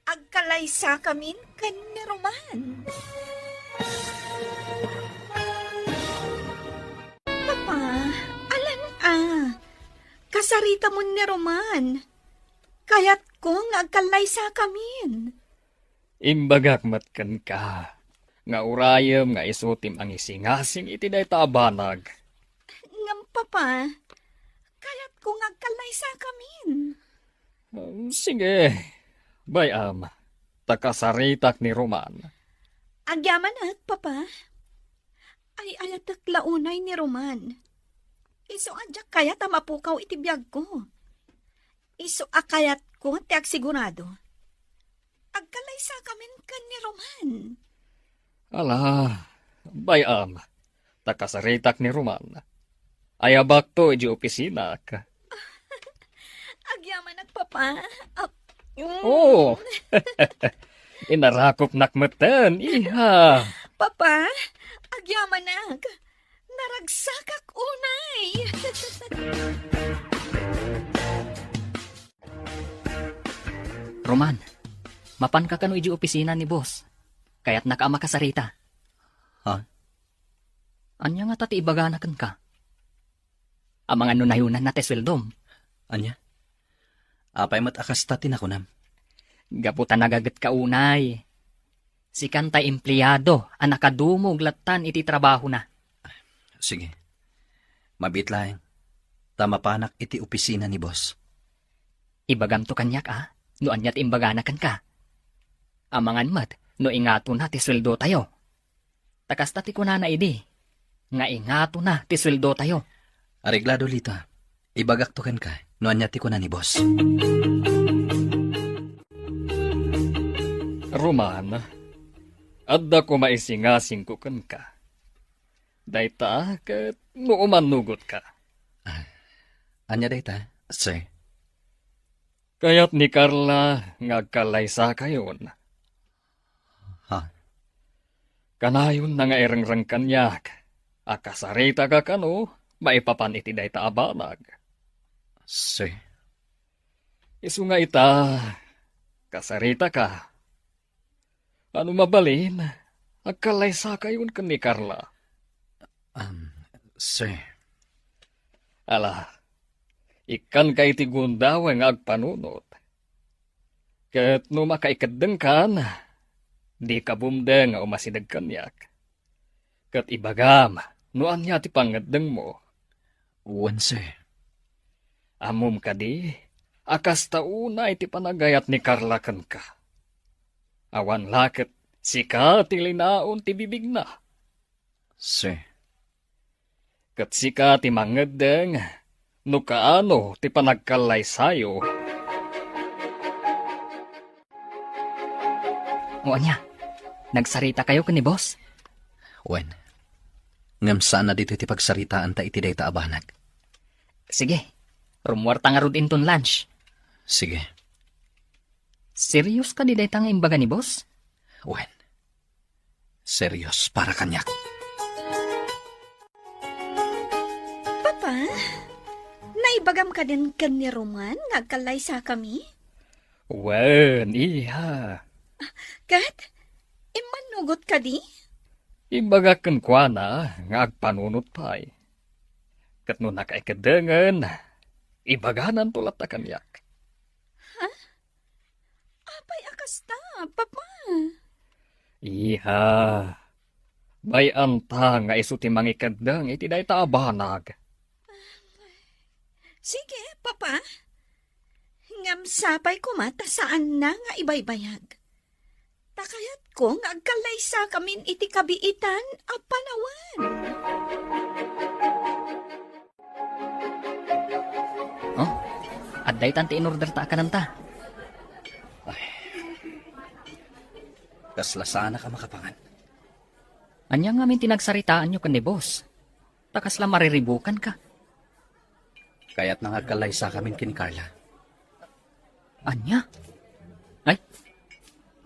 Agkallaysakamin ken ni Roman. Papa, alan a, kasaritamon ni Roman. Kayatko nga agkallaysakamin. Imbagak met kenka nga urayem nga isu ti mangisingasing iti dayta a banag. Ngem, Papa, kayatko nga agkallaysakamin. Um, sige, bay-am, ta kasaritak ni Roman. Agyamanak, Papa. Ay-ayatek la unay ni Roman. Isu a diak kayat a mapukaw iti biagko. Isu a kayatko ti agsigurado. Agkallaysakamin ken ni Roman. Ala, bay-am, ta kasaritak ni Roman. Ayabakto iti opisinak. Agyamanak, Papa. Ah, mm. Oo. Inarakopnak metten, iha. Papa, agyamanak. Naragsakak unay. Roman, mapanka kano iti opisina ni boss? Kayatnaka a makasarita. Ha? Ania ngata ti ibagana kenka? Amangan no nayunanna ti sueldom. Ania? Apay met a kasta ti nakunam? Gapu ta nagagetka unay. Sikan tay empleado a nakadumog lattan iti trabahona. Sige. Mabiit laeng, ta mapanak iti opisina ni boss. Ibagamto kaniak, a, no ania ti imbagana kenka. Amangan met no ingatona ti sueldotayo. Ta kasta ti kunana idi, nga ingatona ti sueldotayo. Areglado, Lita. Ibagakto kenka no ania ti kuna ni boss. Roman, adda koma isingasingko kenka. Dayta ket no umannugotka. Ah, ania dayta, sir? Kayat ni Carla nga agkallaysakayon. Ha? Kanayonna nga irengreng kaniak a kasaritaka kano maipapan iti dayta a banag. Sir. Isu nga ita, kasaritaka. Ano mabalin, agkallaysakayon ken ni Carla. Um, sir. Ala, ikkanka iti gundaway nga agpanunot. Ket no makaikeddengkan, dika bumdeng nga umasideg kaniak. Ket ibagam no ania ti pangngeddengmo. Wen, sir. Ammom kadi a kasta unay ti panagayat ni Carla kenka? Awan la ket sika ti linaon ti bibigna. Sir. Ket sika ti mangngeddeng no kaano ti panagkallaysayo. O ania, nagsaritakayo ken ni boss? Wen, ngem saan a ditoy ti pagsaritaanta iti dayta a banag. Sige, rummuarta ngarud inton lunch. Sige. Serious kadi dayta nga imbaga ni boss? Wen, serious para kaniak. Papa, naibagam kadin ken ni Roman nga agkallaysakami? Wen, iha. Ket, immannugot kadi? Imbagak kenkuana nga agpanunot pay. Ket no nakaikeddeng, ibagananto latta kaniak. Ha? Apay a kasta, Papa? Iha, bay-anta nga isu ti mangikeddeng iti dayta a banag. Sige, Papa. Ngem sapay koma ta saanna nga ibaybayag. Ta kayatko nga agkallaysakamin iti kabiitan a panawen. Oh, adda itan ti in-order ta a kananta. Ay. Kasla saanak a makapangan. Ania ngamin ti nagsaritaanyo ken ni boss? Ta kasla mariribukanka. Kayatna nga agkallaysakamin ken ni Carla. Ania? Ay,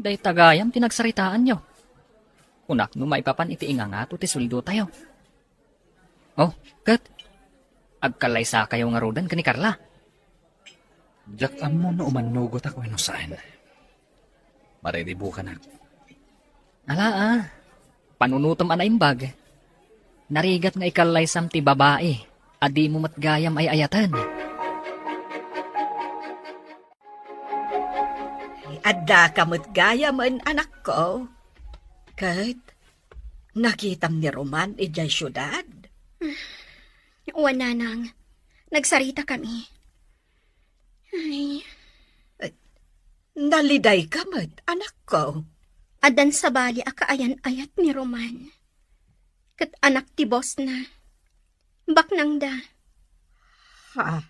dayta gayam ti nagsaritaanyo. Kunak no maipapan iti ingangato ti sueldotayo. Oh, ket agkallaysakayo ngaruden ken ni Carla? Diak ammo no umannugotak wenno saan. Mariribukanak. Ala, ah. Panunotem a naimbag. Narigat nga ikallaysam ti babai a dimo met gayam ay-ayaten. Addaka met gayamen, anakko. Ket nakitam ni Roman idiay siudad? Wen, nanang. Nagsaritakami. Ay. Eh, nalidayka met, anakko. Addan sabali a kaayan-ayat ni Roman. Ket anak ti bossna. Baknangda. Ha?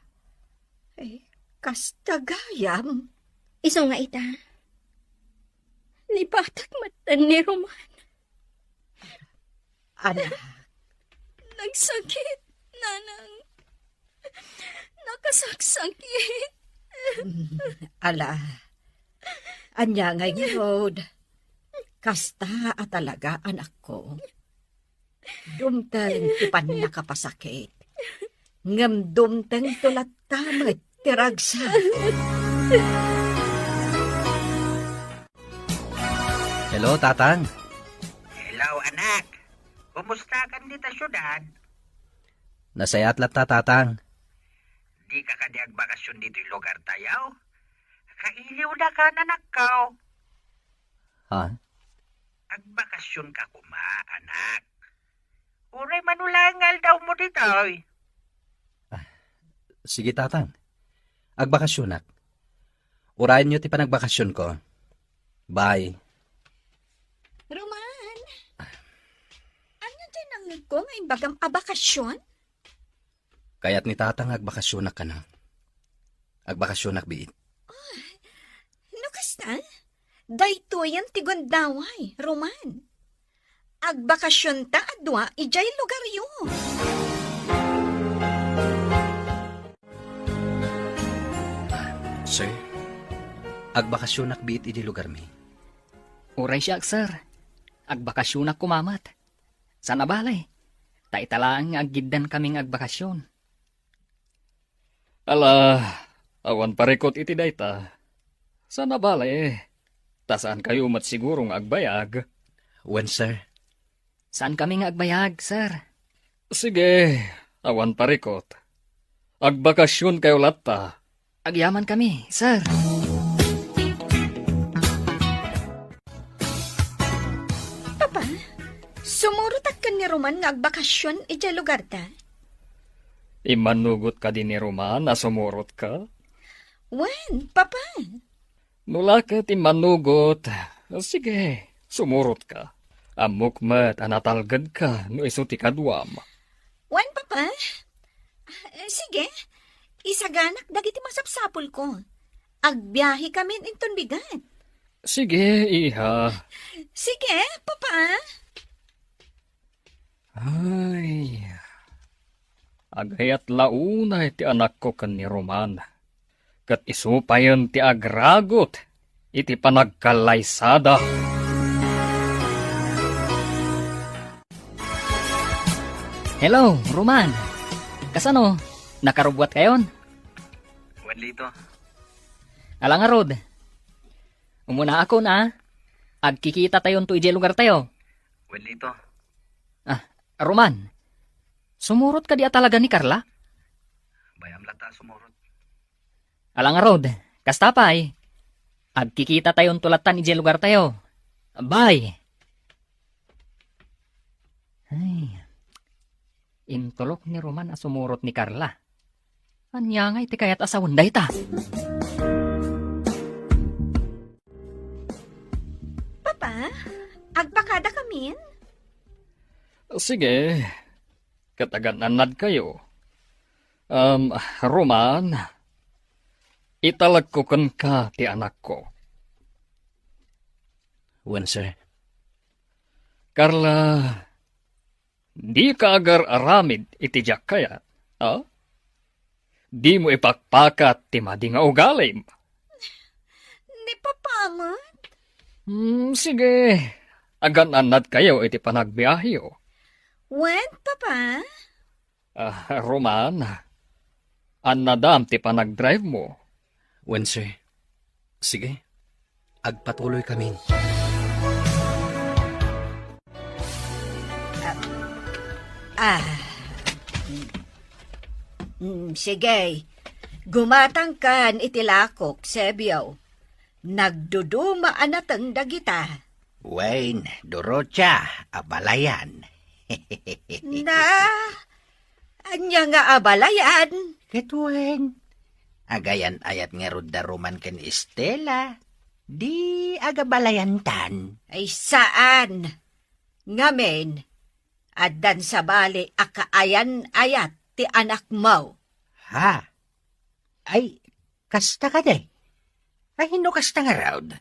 Eh, kasta gayam? Isu nga ita. Nipatak metten ni Roman. Anak. Nagsakit, nanang. Nakasaksakit. Mm, ala. Ania ngay ngarud? Kasta a talaga, anakko. Dumteng ti pannakapasakit. Ngem dumtengto latta met ti ragsak. Hello, Tatang. Hello, anak. Kumustakan dita siudad? Nasayaat latta, Tatang. Dika kadi agbakasyon ditoy lugartayo? Kailiwdaka, anakko. Ha? Agbakasyonka koma, anak. Uray mano laeng nga aldawmo ditoy. Ah, sige, Tatang. Agbakasyonak. Urayenyo ti panagbakasyonko. Bye. Roman, ania diay nangngegko nga imbagam a bakasyon? Kayat ni Tatang nga agbakasyonak kano. Agbakasyonak biit. Oh, no kasta, daytoyen ti gundaway, Roman. Agbakasyonta a dua idiay lugaryo. Sir, agbakasyonak biit idi lugarmi. Uray siak, sir. Agbakasyonak koma met. Saan a bale, ta ita laeng nga aggiddankami nga agbakasyon. Ala, awan parikut iti dayta. Saan a bale, ta saankayo met siguro nga agbayag. Wen, sir. Saankami nga agbayag, sir. Sige, awan parikut. Agbakasyonkayo latta. Agyamankami, sir. Papa, sumurotak ken ni Roman nga agbakasyon idiay lugarta? Immanugot kadi ni Roman a sumurotka? Wen, Papa. No la ket immanugot, sige, sumurotka. Ammok met a natalgedka no isu ti kaduam. Wen, Papa. Ah, sige, isaganak dagiti masapsapulko. Agbiahekamin inton bigat. Sige, iha. Sige, Papa. Ay, agayat la unay ti anakko ken ni Roman. Ket isu payen ti agragut iti panagkallaysada. Hello, Roman. Kasano? Nakarubbuatkayon? Wen, Lito. Ala ngarud. Umunaakon, a. Agkikitatayonto idiay lugartayo. Wen, Lito. Ah, Roman. Sumurot kadi a talaga ni Carla? Bayam latta a sumurot. Ala ngarud, kasta pay. Agkikitatayon to lattan idiay lugartayo. Bye! Ay, intulok ni Roman a sumurot ni Carla. Ania ngay ti kayat a sawen dayta? Papa, agpakadakamin? Sige, ket agan-annadkayo. Um, Roman, italekko kenka ti anakko. Wen, sir. Carla, dika agar-aramid iti diak kayat, a? Dimo ipakpakat ti madi nga ugalim. Ni Papa met? Hmm, sige. Agan-annadkayo iti panagbiaheyo. Wen, Papa? Ah, Roman, annadam ti panagdrive mo. Wen, sir. Sige, agpatuloykamin. Ah, mm, sige. Gumatangkan iti lakok, Sebio. Nagduduma a nateng dagita. Wen, Dorotia, abalayan. Na, ania nga abalayan? Ket wen, agayan-ayat ngarud da Roman ken Estela, di agabalayantan. Ay, saan. Ngamin, addan sabali a kaayan-ayat ti anakmo. Ha? Ay, kasta kadi? Ay, no kasta ngarud,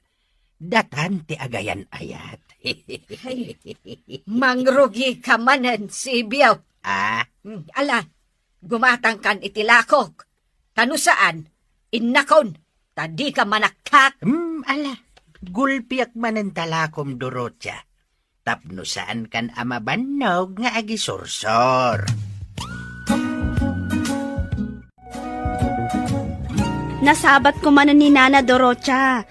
datan ti agayan-ayat. Ay, mangrugika manen, Sibio. Ah? Hmm, ala, gumatangkan iti lakok. Ta no saan, innakon, ta dika manaktak. Hmm, ala, gulpiak manen ta lakom, Dorotia. Tapno saankan a mabannog nga agisursor. Nasabatko manen ni Nana Dorotia.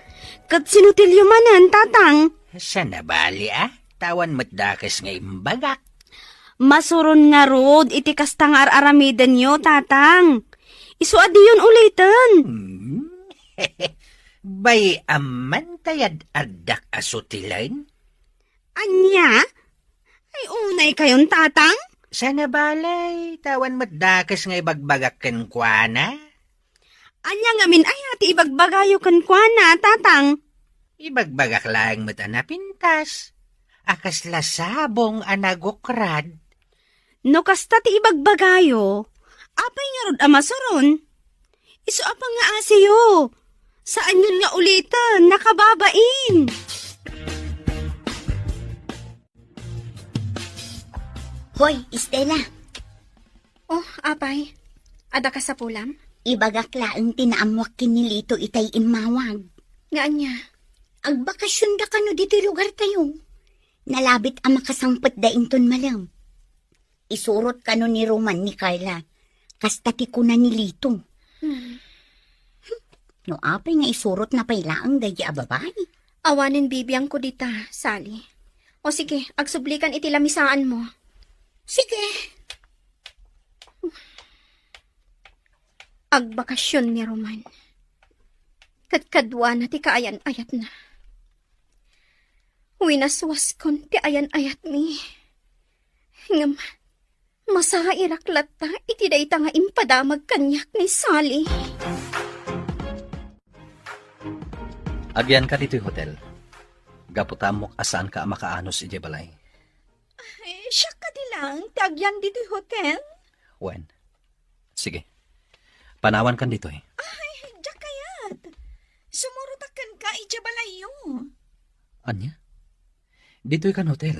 Ket sinutilyo manen, Tatang? Saan a bali, a? Ta awan met dakes nga imbagak. Masuron ngarud iti kasta nga ar-aramidenyo, Tatang. Isu a diyon uliten. Hmm? Bay-am man ta yad-addak a sutilen? Ania? Ay, unaykayon, Tatang? Saan a bali, ta awan met dakes nga ibagbagak kenkuana. Ania ngamin aya ti ibagbagayo kenkuana, Tatang? Ibagbagak laeng met a napintas, a kasla sabong a nagukrad. No kasta ti ibagbagayo, apay ngarud a masuron? Isu a pangngaasiyo. Saanyon nga uliten, nakababain. Hoy, Estela. Oh, apay. Adda kasapulam? Ibagak laeng ti naammoak ken ni Lito itay immawag. Nga ania? Agbakasionda kano ditoy lugartayo. Nalabit a makasangpetda inton malem. Isurot kano ni Roman ni Carla. Kasta ti kuna ni Lito. Hmm. No apay nga isurotna pay laeng daydi a babai. Awanen bibiangko dita, Sally. O sige, agsublikan iti lamisaanmo. Sige. Agbakasion ni Roman. Kadkaduana ti kaayan-ayatna. Winaswaskon ti ayan-ayatmi. Ngem, masairak latta iti dayta nga impadamag kaniak ni Sally. Agyanka ditoy hotel. Gapu ta ammok a saanka a makaanos idiay balay. Ay, siak kadi laeng ti agyan ditoy hotel? Wen. Sige. Panawankan ditoy. Ay, diak kayat. Sumurotak kenka idiay balayyo. Ania? Ditoy kan hotel.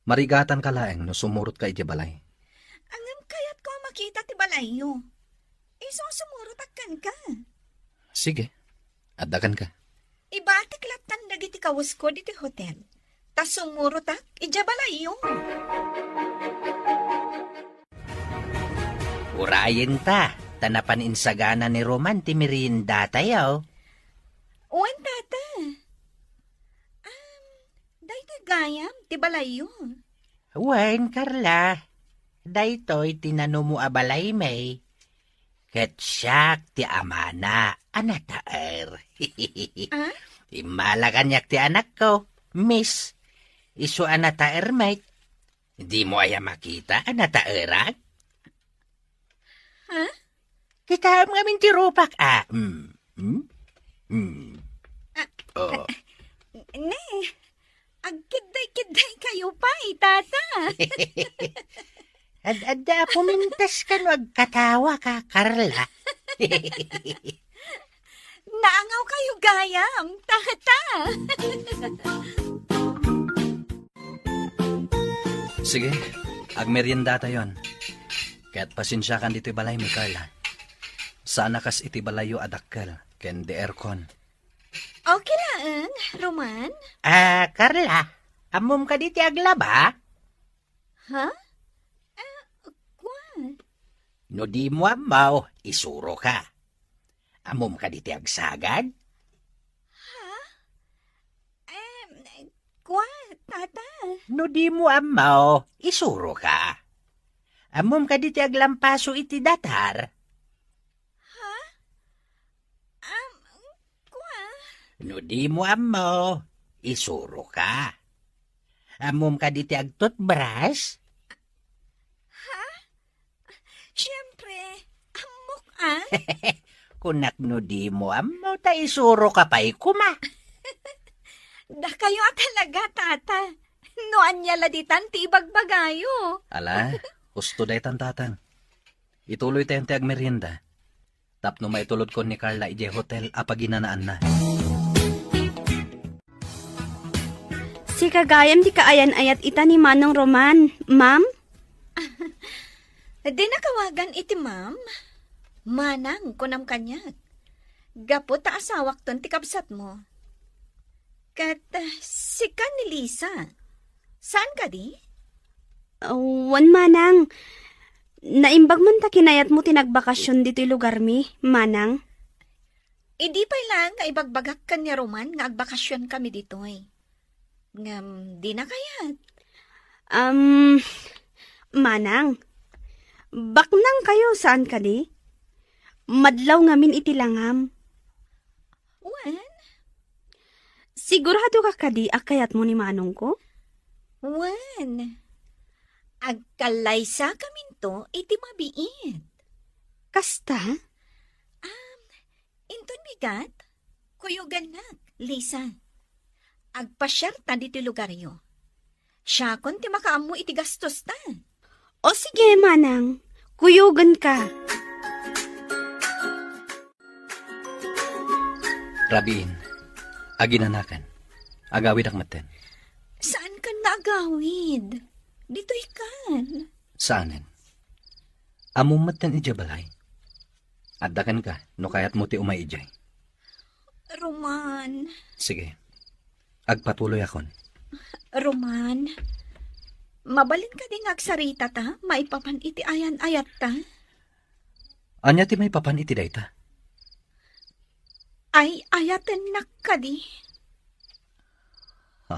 Marigatanka laeng no sumurotka idiay balay. Ngem kayatko a makita ti balayyo. Isu a sumurotak kenka. Sige, addakanka. Ibatik lattan dagiti kawesko ditoy hotel. Ta sumurotak idiay balayyo. Urayenta, ta napan insagana ni Roman ti meriendatayo. Wen, Tata. Um, daytoy gayam ti balayyo. Wen, Carla. Daytoy ti nanumo a balaymi. Ket siak ti amana a nataer. Ah? Immala kaniak ti anakko, Miss. Isu a nataer met. Dimo aya makita a nataerak? Ha? Kitaem ngamin ti rupak, a. Mm. Mm. Mm. Ah, Oh. Ne, agkiddaykiddaykayo pay, Tata. Ad-adda a pumintas kano agkatawa ka, Carla. Naangawkayo gayam, Tata. Sige, agmeriendatayon. Ket pasensiakan ditoy balaymi, Carla. Saan a kas iti balayyo a dakkel ken di aircon. Okay laeng, Roman. Ah, Carla, ammom kadi ti aglaba? Ha? Ah, kua? No dimo ammo, isuroka. Ammom kadi ti agsagad? Ha? Em, kua, Tata? No dimo ammo, isuroka. Ammom kadi ti aglampaso iti datar? Ha? Am, kua? No dimo ammo, isuroka. Ammom kadi ti agtutbras? Ha? Siempre, ammok, ah. Kunak no dimo ammo, ta isuroka pay koma. Dakayo a talaga, Tata. No ania la ditan ti ibagbagayo. Ala, husto daytan, Tatang. Ituloytayon ti agmerienda tapno maitulodkon ni Carla idiay hotel a paginanaanna. Sika gayam ti kaayan-ayat ita ni Manong Roman, ma'am? Dina awagan iti ma'am. Manang, kunam kaniak. Gapu ta asawakton ti kabsatmo. Ket, ah, sika ni Lisa. Saan kadi? Wen, Manang. Naimbag man ta kinayatmo ti nagbakasyon ditoy lugarmi, Manang. Idi pay laeng nga ibagbagak ken ni Roman nga agbakasyonkami ditoy. Ngem dina kayat. Am, Manang, baknangkayo, saan kadi? Madlaw ngamin iti langam. Wen? Sigurado ka kadi a kayatmo ni manongko? Wen. Agkallaysakaminto iti mabiit. Kasta? Am, inton bigat, kuyogannak, Lisa. Agpasiarta ditoy lugaryo. Siakon ti makaammo iti gastosta. O sige, Manang. Kuyoganka. Rabiin, aginanakan. Agawidak metten. Saankan nga agawid? Ditoykan. Saanen. Ammom metten idiay balay. Adda kenka, no kayatmo ti umay idiay. Roman. Sige. Agpatuloyakon. Roman, mabalin kadi nga agsaritata maipapan iti ayan-ayatta? Ania ti maipapan iti dayta? Ay-ayatennak kadi? Ha?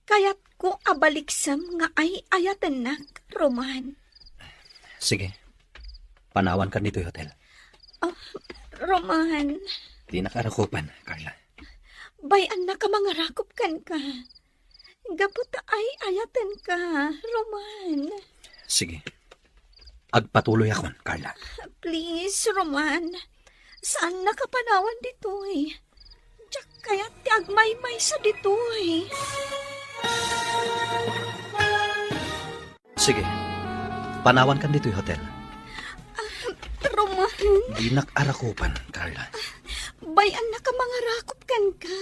Kayatko a baliksem nga ay-ayatennak, Roman. Sige. Panawankan ditoy hotel. Oh, Roman. Dinak arakupan, Carla. Bay-annaka mangarakop kenka. Gapu ta ay-ayatenka, Roman. Sige. Agpatuloyakon, Carla. Please, Roman. Saannaka panawan ditoy. Diak kayat ti agmaymaysa ditoy. Sige. Panawankan ditoy hotel. Ah, Roman. Dinak arakupan, Carla. Bay-annaka mangarakop kenka.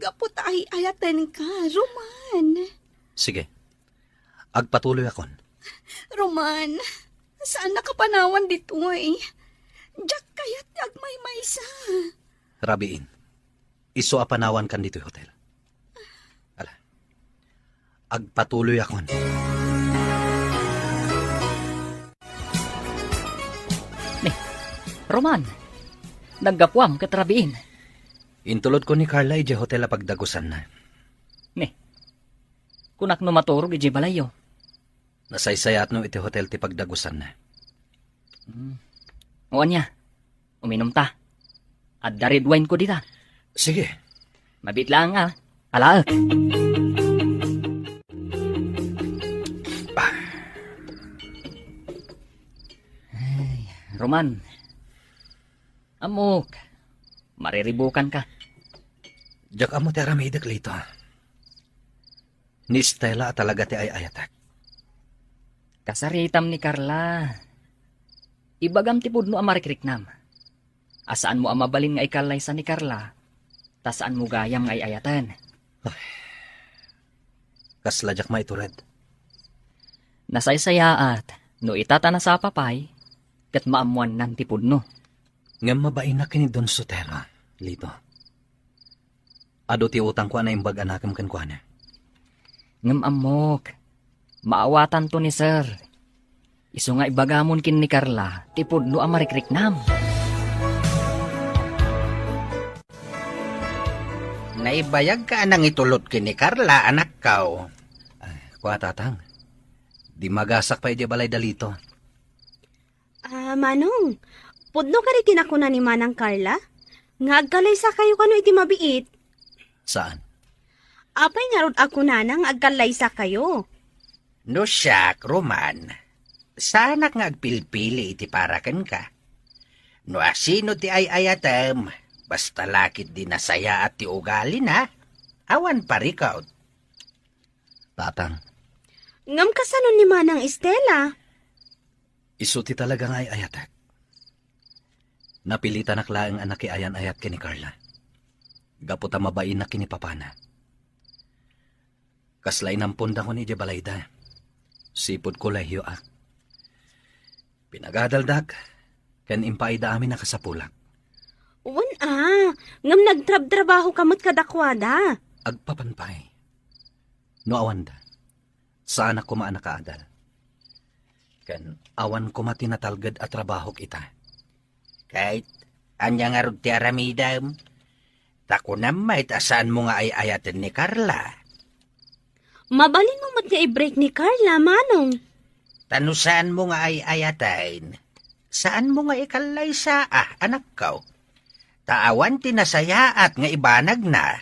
Gapu ta ay-ayatenka, Roman. Sige. Agpatuloyakon. Roman, saannaka panawan ditoy. Diak kayat ti agmaymaysa. Rabiin, isu a panawankan ditoy hotel. Ala, agpatuloyakon. Ni, Roman, naggapuam ket rabiin. Intulodko ni Carla idiay hotel a pagdagusanna. Ni, kunak no maturog idiay balayyo. Nasaysayaatno iti hotel ti pagdagusanna. Hmm. O ania, uminumta. Adda red wine ko dita. Sige. Mabiit laeng, a. Alaek. Ay, Roman. Ammok, mariribukanka. Diak ammo ti aramidek, Lito. Ni Stella a talaga ti ay-ayatek. Kasaritam ni Carla. Ibagam ti pudno a marikriknam. A saanmo a mabalin nga ikallaysa ni Carla, ta saanmo gayam nga ay-ayaten. Ay, kasla diak maitured. Nasaysayaat, no ita ta nasapa pay, ket maammoannan ti pudno. Ngem mabainak ken ni Don Sotelo, Lito. Adu ti utangko a naimbag a nakem kenkuana. Ngem ammok, maawatanto ni Sir. Isu nga ibagamon ken ni Carla ti pudno a marikriknam. Naibayagka a nangitulod ken ni Carla, anakko. Ah, kua, Tatang. Dimmagasak pay idiay balay da Lito. Ah, Manong, pudno kadi ti nakuna ni Manang Carla? Nga agkallaysakayo kano iti mabiit? Saan? Apay ngarud a kunana nga agkallaysakayo? No siak, Roman, saanak nga agpilpili iti para kenka. No asino ti ay-ayatem, basta la ketdi nasayaat ti ugalina, awan parikut. Tatang. Ngem kasano ni Manang Estela? Isu ti talaga nga ay-ayatek. Napilitanak laeng a nakiayan-ayat ken ni Carla. Gapu ta mabainak ken ni papana. Kasla inampondakon idiay balayda. Sipud kolehiyoak. Pinagadaldak, ken impaayda amin a kasapulak. Wen a, ngem nagtrabtrabahoka met kadakuada. Agpapan pay. No awanda, saanak koma a nakaadal. Ken awan koma ti natalged a trabahok ita. Ket ania ngarud ti aramidem? Ta kunam met a saanmo nga ay-ayaten ni Carla. Mabalinmo met nga i-break ni Carla, Manong. Ta no saanmo nga ay-ayaten, saanmo nga ikallaysa, a, anakko. Ta awan ti nasayaat nga ibanagna.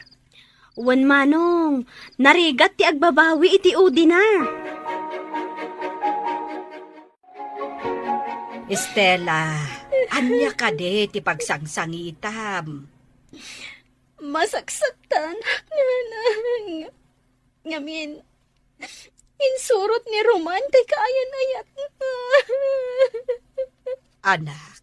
Wen, Manong, narigat ti agbabawi iti udina. Estela, ania kadi ti pagsangsangitam? Masaksaktan, nanang. Ngamin, insurot ni Roman ti kaayan-ayatna. Anak.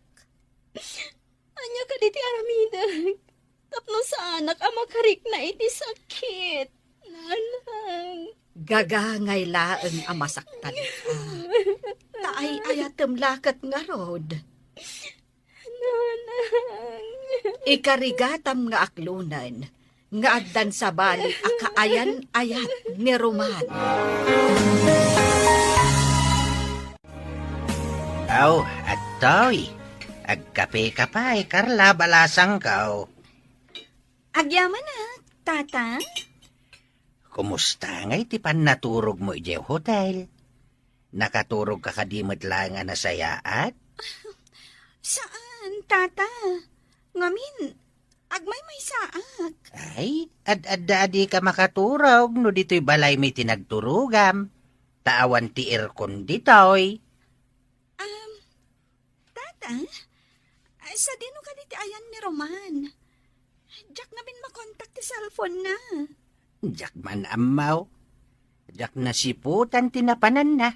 Ania kadi ti aramidek tapno saanak a makarikna iti sakit, nanang? Gagangay laeng a masaktan ka. Ta ay-ayatem la ket ngarud. Nanang. Ikarigatam nga aklonen nga addan sabali a kaayan-ayat ni Roman. Aw, adtoy. Agkape ka pay, Carla, balasangko. Agyamanak, Tata. Kumusta ngay ti pannaturogmo idiay hotel? Nakaturogka kadi met laeng a nasayaat? Saan, Tata. Ngamin, agmaymaysaak. Ay, ad-adda a dika makaturog no ditoy balaymi ti nagturogam, ta awan ti aircon ditoy. Um, Tata, sadino kadi ti ayan ni Roman? Diak ngamin makontak ti cellphone-na. Diak man ammo. Diak nasiputan ti napananna.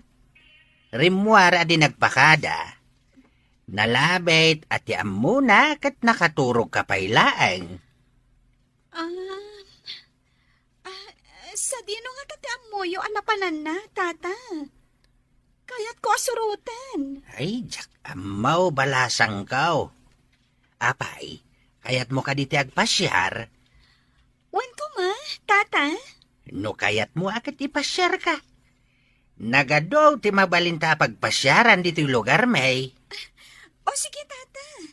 Rimmuar a di nagpakada. Nalabit a ti ammona ket nakaturogka pay laeng. Ah, ah, sadino ngata ti ammoyo a napananna, Tata? Kayatko a suroten. Ay, diak ammo, balasangko. Apay, kayatmo kadi ti agpasiar? Wen koma, Tata. No kayatmo a ket ipasiarka. Nagadu ti mabalinta a pagpasiaran ditoy lugarmi. O sige, Tata.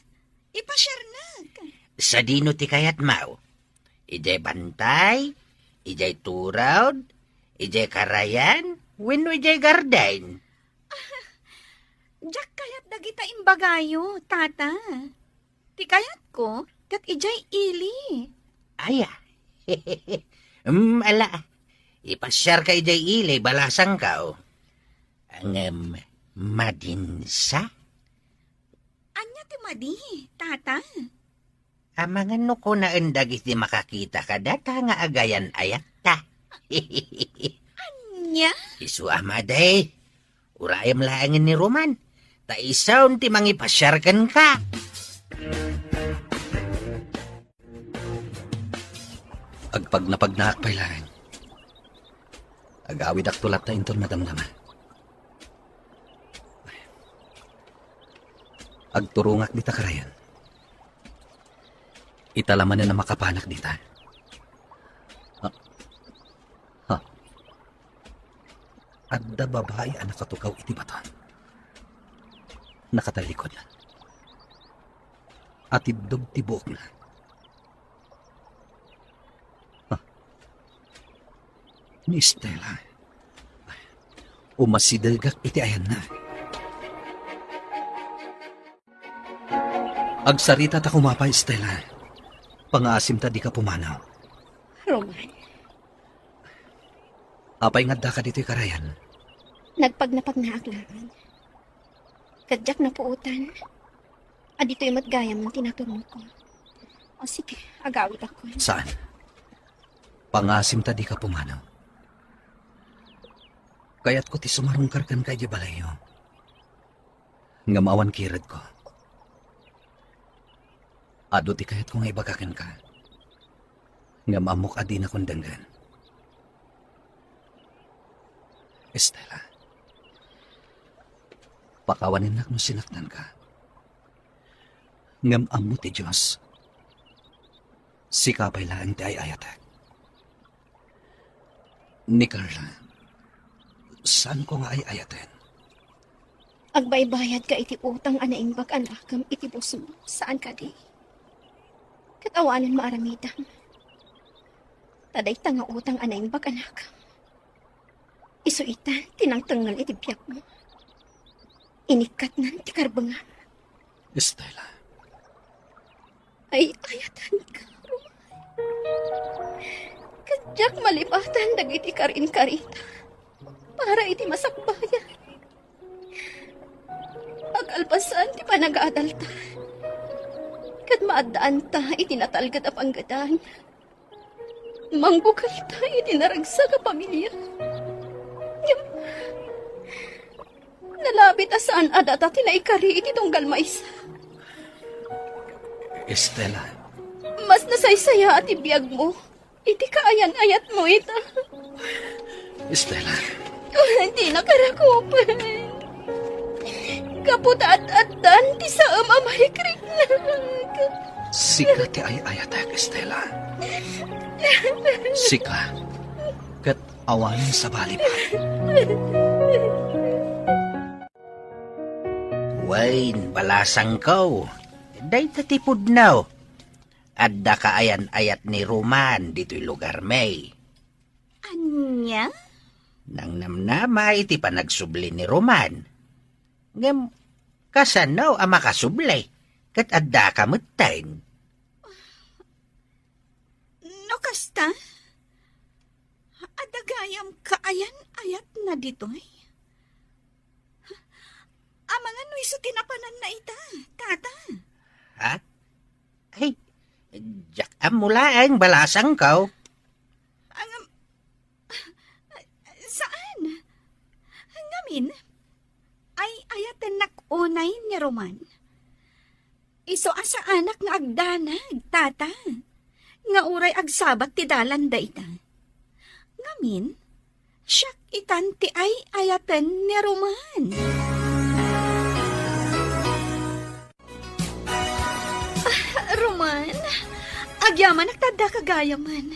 Ipasiarnak. Sadino ti kayatmo? Idiay bantay? Idiay turod? Idiay karayan? Wenno idiay garden? Diak kayat dagita imbagayo, Tata. Ti kayatko, ket idiay ili. Aya. Mm, ala. Ipasiarka idiay ili, balasangko. Ngem, madinsa? Ania ti madi, Tata? Amangan no kunaen dagiti makakita kadata nga agayan-ayatta. Ania? Isu a madi. Urayem laengen ni Roman. Ta isun ti mangipasiar kenka. Agpagnapagnaak pay laeng. Agawidakto latta inton madamdama. Agturongak dita karayan. Ita la manen a makapanak dita. Ha? Ha? Adda babai a nakatugaw iti baton. Nakatallikod. Atiddog ti buokna. Ah. Ni Stella. Umasidegak iti ayanna. Agsarita ta kumapay, Stella. Pangaasim ta dika pumanaw. Roman. Apay nga addaka ditoy karayan? Nagpagnapagnaak laeng. Ket diak napuotan. Aditoy met gayam ti naturongko. O sige, agawidakon. Saan? Pangaasim ta dika pumanaw. Kayatko ti sumarungkar kenka idiay balayyo. Ngem awan kiredko. Adu ti kayatko nga ibaga kenka. Ngem ammok a dinakon denggen. Stella, pakawanennak no sinaktanka. Ngem ammo ti Dios, sika pay laeng ti ay-ayatek. Ni Carla, saanko nga ay-ayaten. Agbaybayadka iti utang a naimbag a nakem iti busmo, saan kadi? Ket awanen maaramidem. Ta dayta nga utang a naimbag a nakem, isu ita ti nangtengngel iti biagmo. Inikkatnan ti karbengam. Stella. Ay-ayatenka, Roman. Ket diak malipatan dagiti karinkarita para iti masakbayan. Akalpasan ti panagadalta, ket maaddaanta iti natalged a panggedan. Mangbukelta iti naragsak a pamilia. Ngem, nalabit a saan a data ti naikari iti tunggal maysa. Stella. Mas nasaysayaat ti biagmo iti kaayan-ayatmo ita. Stella. Dinaka rakupen. Gapu ta ad-addan ti saem a marikriknak. Sika ti ay-ayatek, Stella. Sika, ket awanen sabali pay. Wen, balasangko, dayta ti pudno. Adda kaayan-ayat ni Roman ditoy lugarmi. Ania? Nangnamnama iti panagsubli ni Roman. Ngem, kasano a makasubli? Ket addaka metten. No kasta, adda gayam kaayan-ayatna ditoy. Amangan no isu ti napananna ita, Tata. Ha? Ay, diak ammo laeng, balasangko. Ang, saan? Ngamin, ay-ayatennak unay ni Roman. Isu a saanak nga agdanag, Tata, nga uray agsabat ti dalan dayta. Ngamin, siak itan ti ay-ayaten ni Roman. Ah, Roman, agyamanak ta addaka gayamen.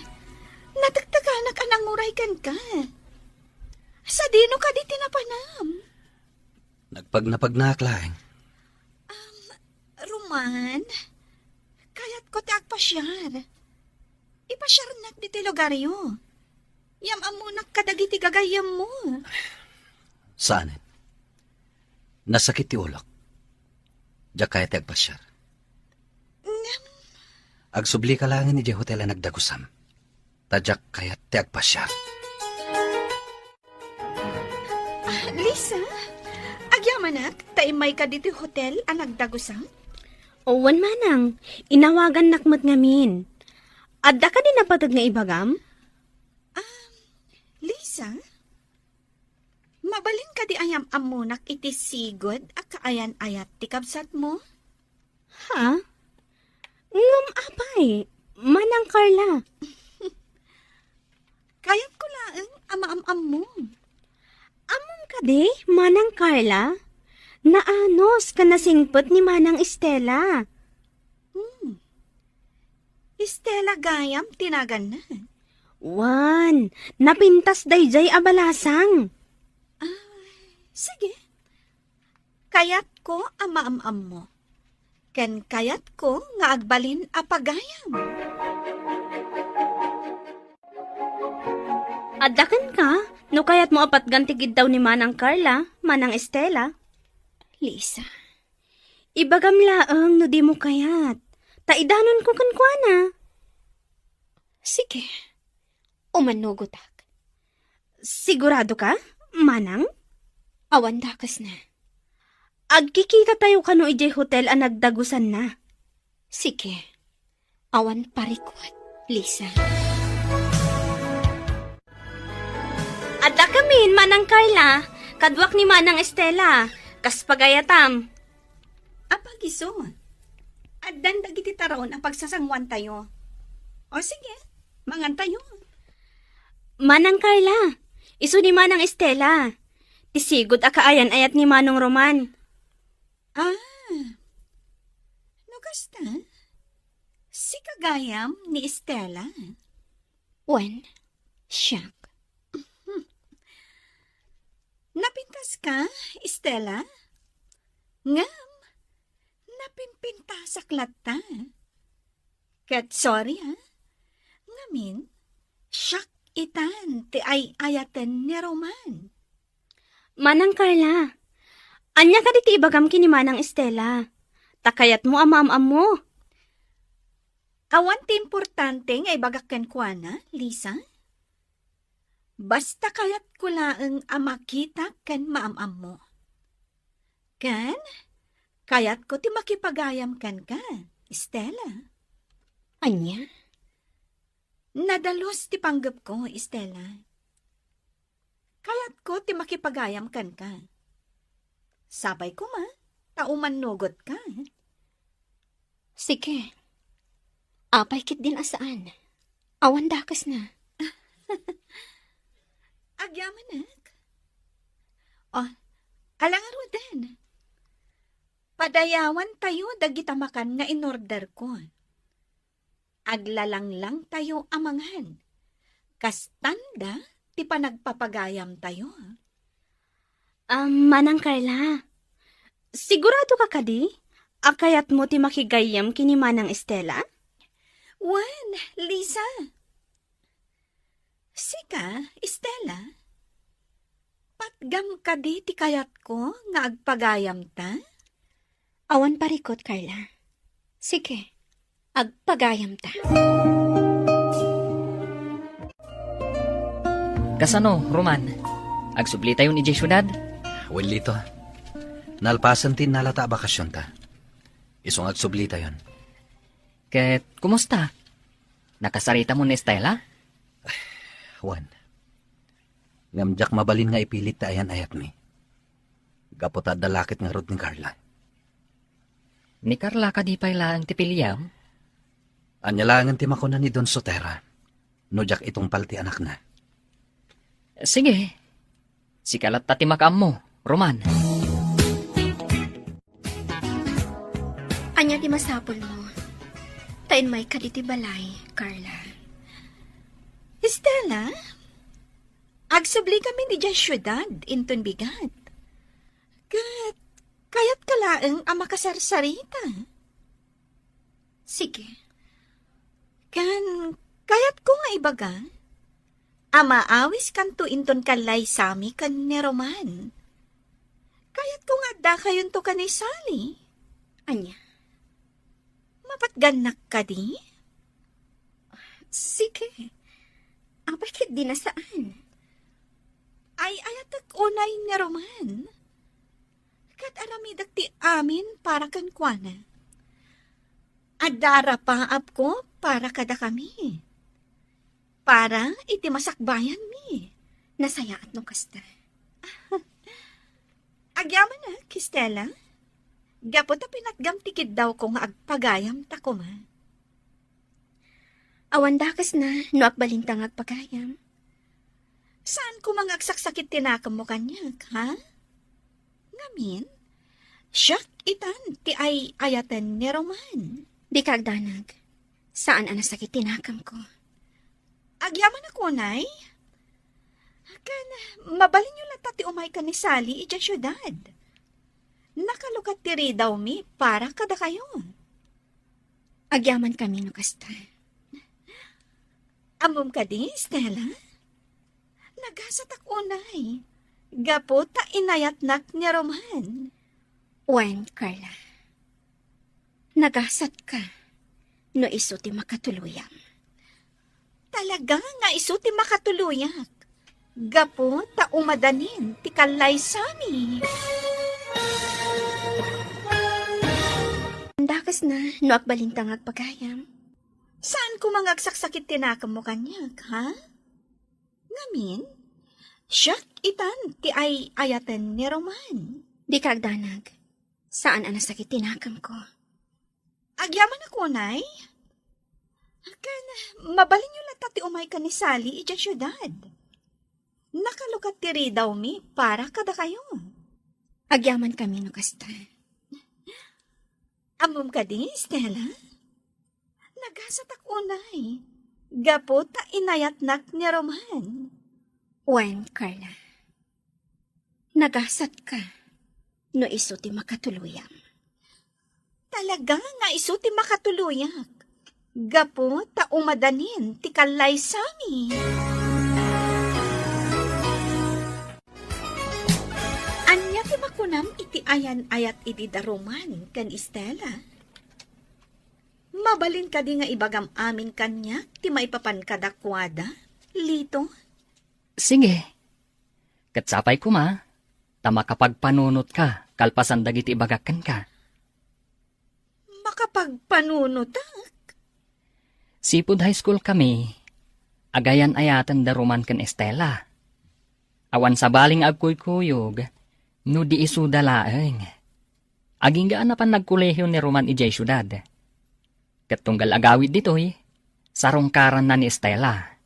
Natektekanak a nanguray kenka. Sadino kadi ti napanam? Nagpagnapagnaak laeng. Um, Roman, kayatko ti agpasiar. Ipasiarnak ditoy lugaryo. Yam-ammonak kadagiti gagayyemmo. Saanen. Nasakit ti ulok. Diak kayat ti agpasiar. Ngem Agsublika laengen idiay hotel a nagdagusam. Ta diak kayat ti agpasiar. Ah, Lisa, agyamanak, ta immayka ditoy hotel a nagdagusam? Wen, manang, inawagannak met ngamin. Adda kadi napateg nga ibagam? Ah, Lisa, mabalin kadi a yam-ammonak iti sigud a kaayan-ayat ti kabsatmo? Ha? Ngem apay, Manang Carla? Kayatko laeng a maam-ammo. Ammom kadi, Manang Carla? Naanus ken nasingpet ni Manang Estela. Hmm. Estela gayam ti naganna. Wen, napintas daydiay a balasang. Ah, sige. Kayatko a maam-ammo. Ken kayatko nga agbalin a pagayam. Adda kenka, no kayatmo a patgan ti giddaw ni Manang Carla, Manang Estela. Lisa, ibagam laeng no dimo kayat. Ta idanonko kenkuana. Sige, umannugotak. Sigurado ka, Manang? Awan dakesna. Agkikita tayo kano idiay hotel a nagdagusanna. Sige. Awan parikut, Lisa. Adda kamin, Manang Carla. Kaduak ni Manang Estela. Kas pagayatam. Apag isu, addan dagiti taraon a pagsasanguantayo. O sige, mangantayo. Manang Carla, isu ni Manang Estela. Ti sigud a kaayan-ayat ni Manong Roman. Ah, no kasta, sika gayam ni Estela? Wen, siak. Napintaska, Estela? Ngem, napimpintasak latta. Ket sorry, ah. Ngamin, siak itan ti ay-ayaten ni Roman. Manang Carla, ania kadi ti ibagam ken ni Manang Estela? Ta kayatmo a maam-ammo. Awan ti importante nga ibagak kenkuana, Lisa. Basta kayatko laeng a makitak ken maam-ammo. Ken, kayatko ti makipagayam kenka, Estela. Ania? Nadalus ti panggepko, Estela. Kayatko ti makipagayam kenka. Sapay koma, ta umannugotka. Sige. Apay ketdin a saan? Awan dakesna. Agyamanak. O, ala ngaruden. Padayawantayo dagita makan nga inorderko. Aglalanglangtayo a mangan. Kastanda ti panagpapagayamtayo. Ah, Manang Carla, sigurado ka kadi a kayatmo ti makigayyem ken ni Manang Estela? Wen, Lisa. Sika, Estela, patgam kadi ti kayatko nga agpagayamta? Awan parikut, Carla. Sige, agpagayamta. Kasano, Roman? Agsublitayon idiay siudad? Wen, Lito. Nalpasen ti innalata a bakasionta. Isu nga agsublitayon. Ket, kumusta? Nakasaritam ni Estela? Wen. Ngem diak mabalin nga ipilit ti ayan-ayatmi. Gapu ta adda la ket ngarud ni Carla. Ni Carla kadi pay laeng ti piliam? Ania laengen ti makuna ni Don Sotera no diak itungpal ti anakna? Sige. Sika latta ti makaammo, Roman. Ania ti masapulmo? Ta immayka ditoy balay, Carla. Estela, agsubli kami idiay siudad inton bigat. Ket kayatka laeng a makasarsarita. Sige. Ken kayatko nga ibaga, a maawiskanto inton kallaysami ken ni Roman. Kayatko nga addakayonto ken ni Sally. Ania? Mapatgannak kadi? Sige. Apay ketdi a saan? Ay-ayatek unay ni Roman. Ket aramidek ti amin para kenkuana. Adda arapaapko para kadakami. Para iti masakbayanmi. Nasayaat no kasta. Agyamanak, Stella. Gapu ta pinatgam ti kiddawko nga agpagayamta koma. Awan dakesna no agbalinta nga agpagayam. Saan koma nga agsaksakit ti nakemmo kaniak, ha? Ngamin, siak itan ti ay-ayaten ni Roman. Dika agdanag. Saan a nasakit ti nakemko. Agyamanak unay? Ken, mabalinyo latta ti umay ken ni Sally idiay siudad. Nakalukat ti ridawmi para kadakayo. Agyamankami no kasta. Ammom kadi, Stella? Nagasatak unay, gapu ta inayatnak ni Roman. Wen, Carla. Nagasatka no isu ti makatuluyam. Talaga nga isu ti makatuluyak. Gapu ta umadanin ti kallaysami. Dakesna no agbalinta nga agpagayam. Saan koma nga agsaksakit ti nakemmo kaniak, ha? Ngamin, siak itan ti ay-ayaten ni Roman. Dika agdanag. Saan a nasakit ti nakemko. Agyamanak unay? Ken, mabalinyo latta ti umay ken ni Sally idiay siudad. Nakalukat ti ridawmi para kadakayo. Agyamankami no kasta. Ammom kadi, Stella? Nagasatak unay, gapu ta inayatnak ni Roman. Wen, Carla. Nagasatka no isu ti makatuluyam. Talaga nga isu ti makatuluyak. Gapu ta umadanin ti kallaysami. Ania ti makunam iti ayan-ayat idi da Roman ken Stella? Mabalin kadi nga ibagam amin kaniak ti maipapan kadakuada, Lito? Sige. Ket sapay koma, ta makapagpanunotka kalpasan dagiti ibagak kenka. Makapagpanunotak? Sipud high school kami, agayan-ayaten da Roman ken Estela. Awan sabali nga agkuykuyog no di isuda laeng. Agingga a napan nagkolehiyo ni Roman idiay siudad. Ket tunggal agawid ditoy, sarungkaranna ni Estela.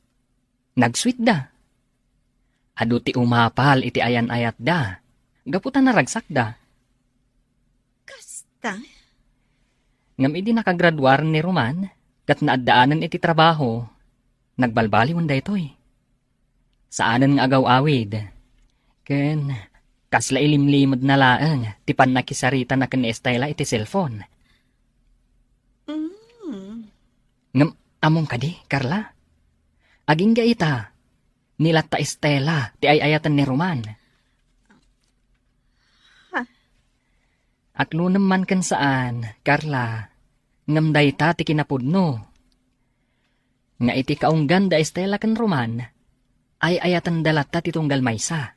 Nagsuitda. Adu ti umapal iti ayan-ayatda, gapu ta naragsakda. Kasta? Ngem idi nakagraduaren ni Roman ket naaddaanen iti trabaho, nagbalbaliwen daytoy. Saanen nga agaw-awid. Ken kasla ilimlimedna laeng ti pannakisaritana ken ni Estela iti cellphone. Mm. Ngem ammom kadi, Carla? Agingga ita, ni latta Estela ti ay-ayaten ni Roman. Ha? Aklonem man ken saan, Carla, ngem dayta ti kinapudno. Nga iti kaunggan da Estela ken Roman, ay-ayatenda latta ti tunggal maysa.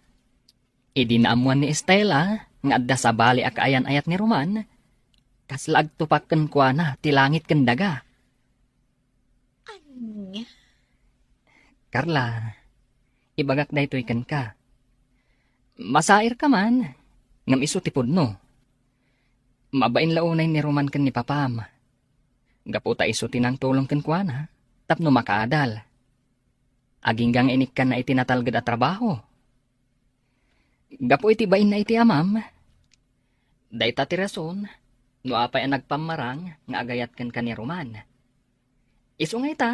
Idi naammoan ni Estela nga adda sabali a kaayan-ayat ni Roman, kasla agtupak kenkuana ti langit ken daga. Ania? Carla, ibagak daytoy kenka. Masairka man, ngem isu ti pudno. Mabain la unay ni Roman ken ni Papam. Gapu ta isu ti nangtulong kenkuana tapno makaadal. Agingga nga inikkanna iti natalged a trabaho. Gapu iti bainna iti amam, dayta ti rason no apay a nagpammarang nga agayat kenka ni Roman. Isu nga ita,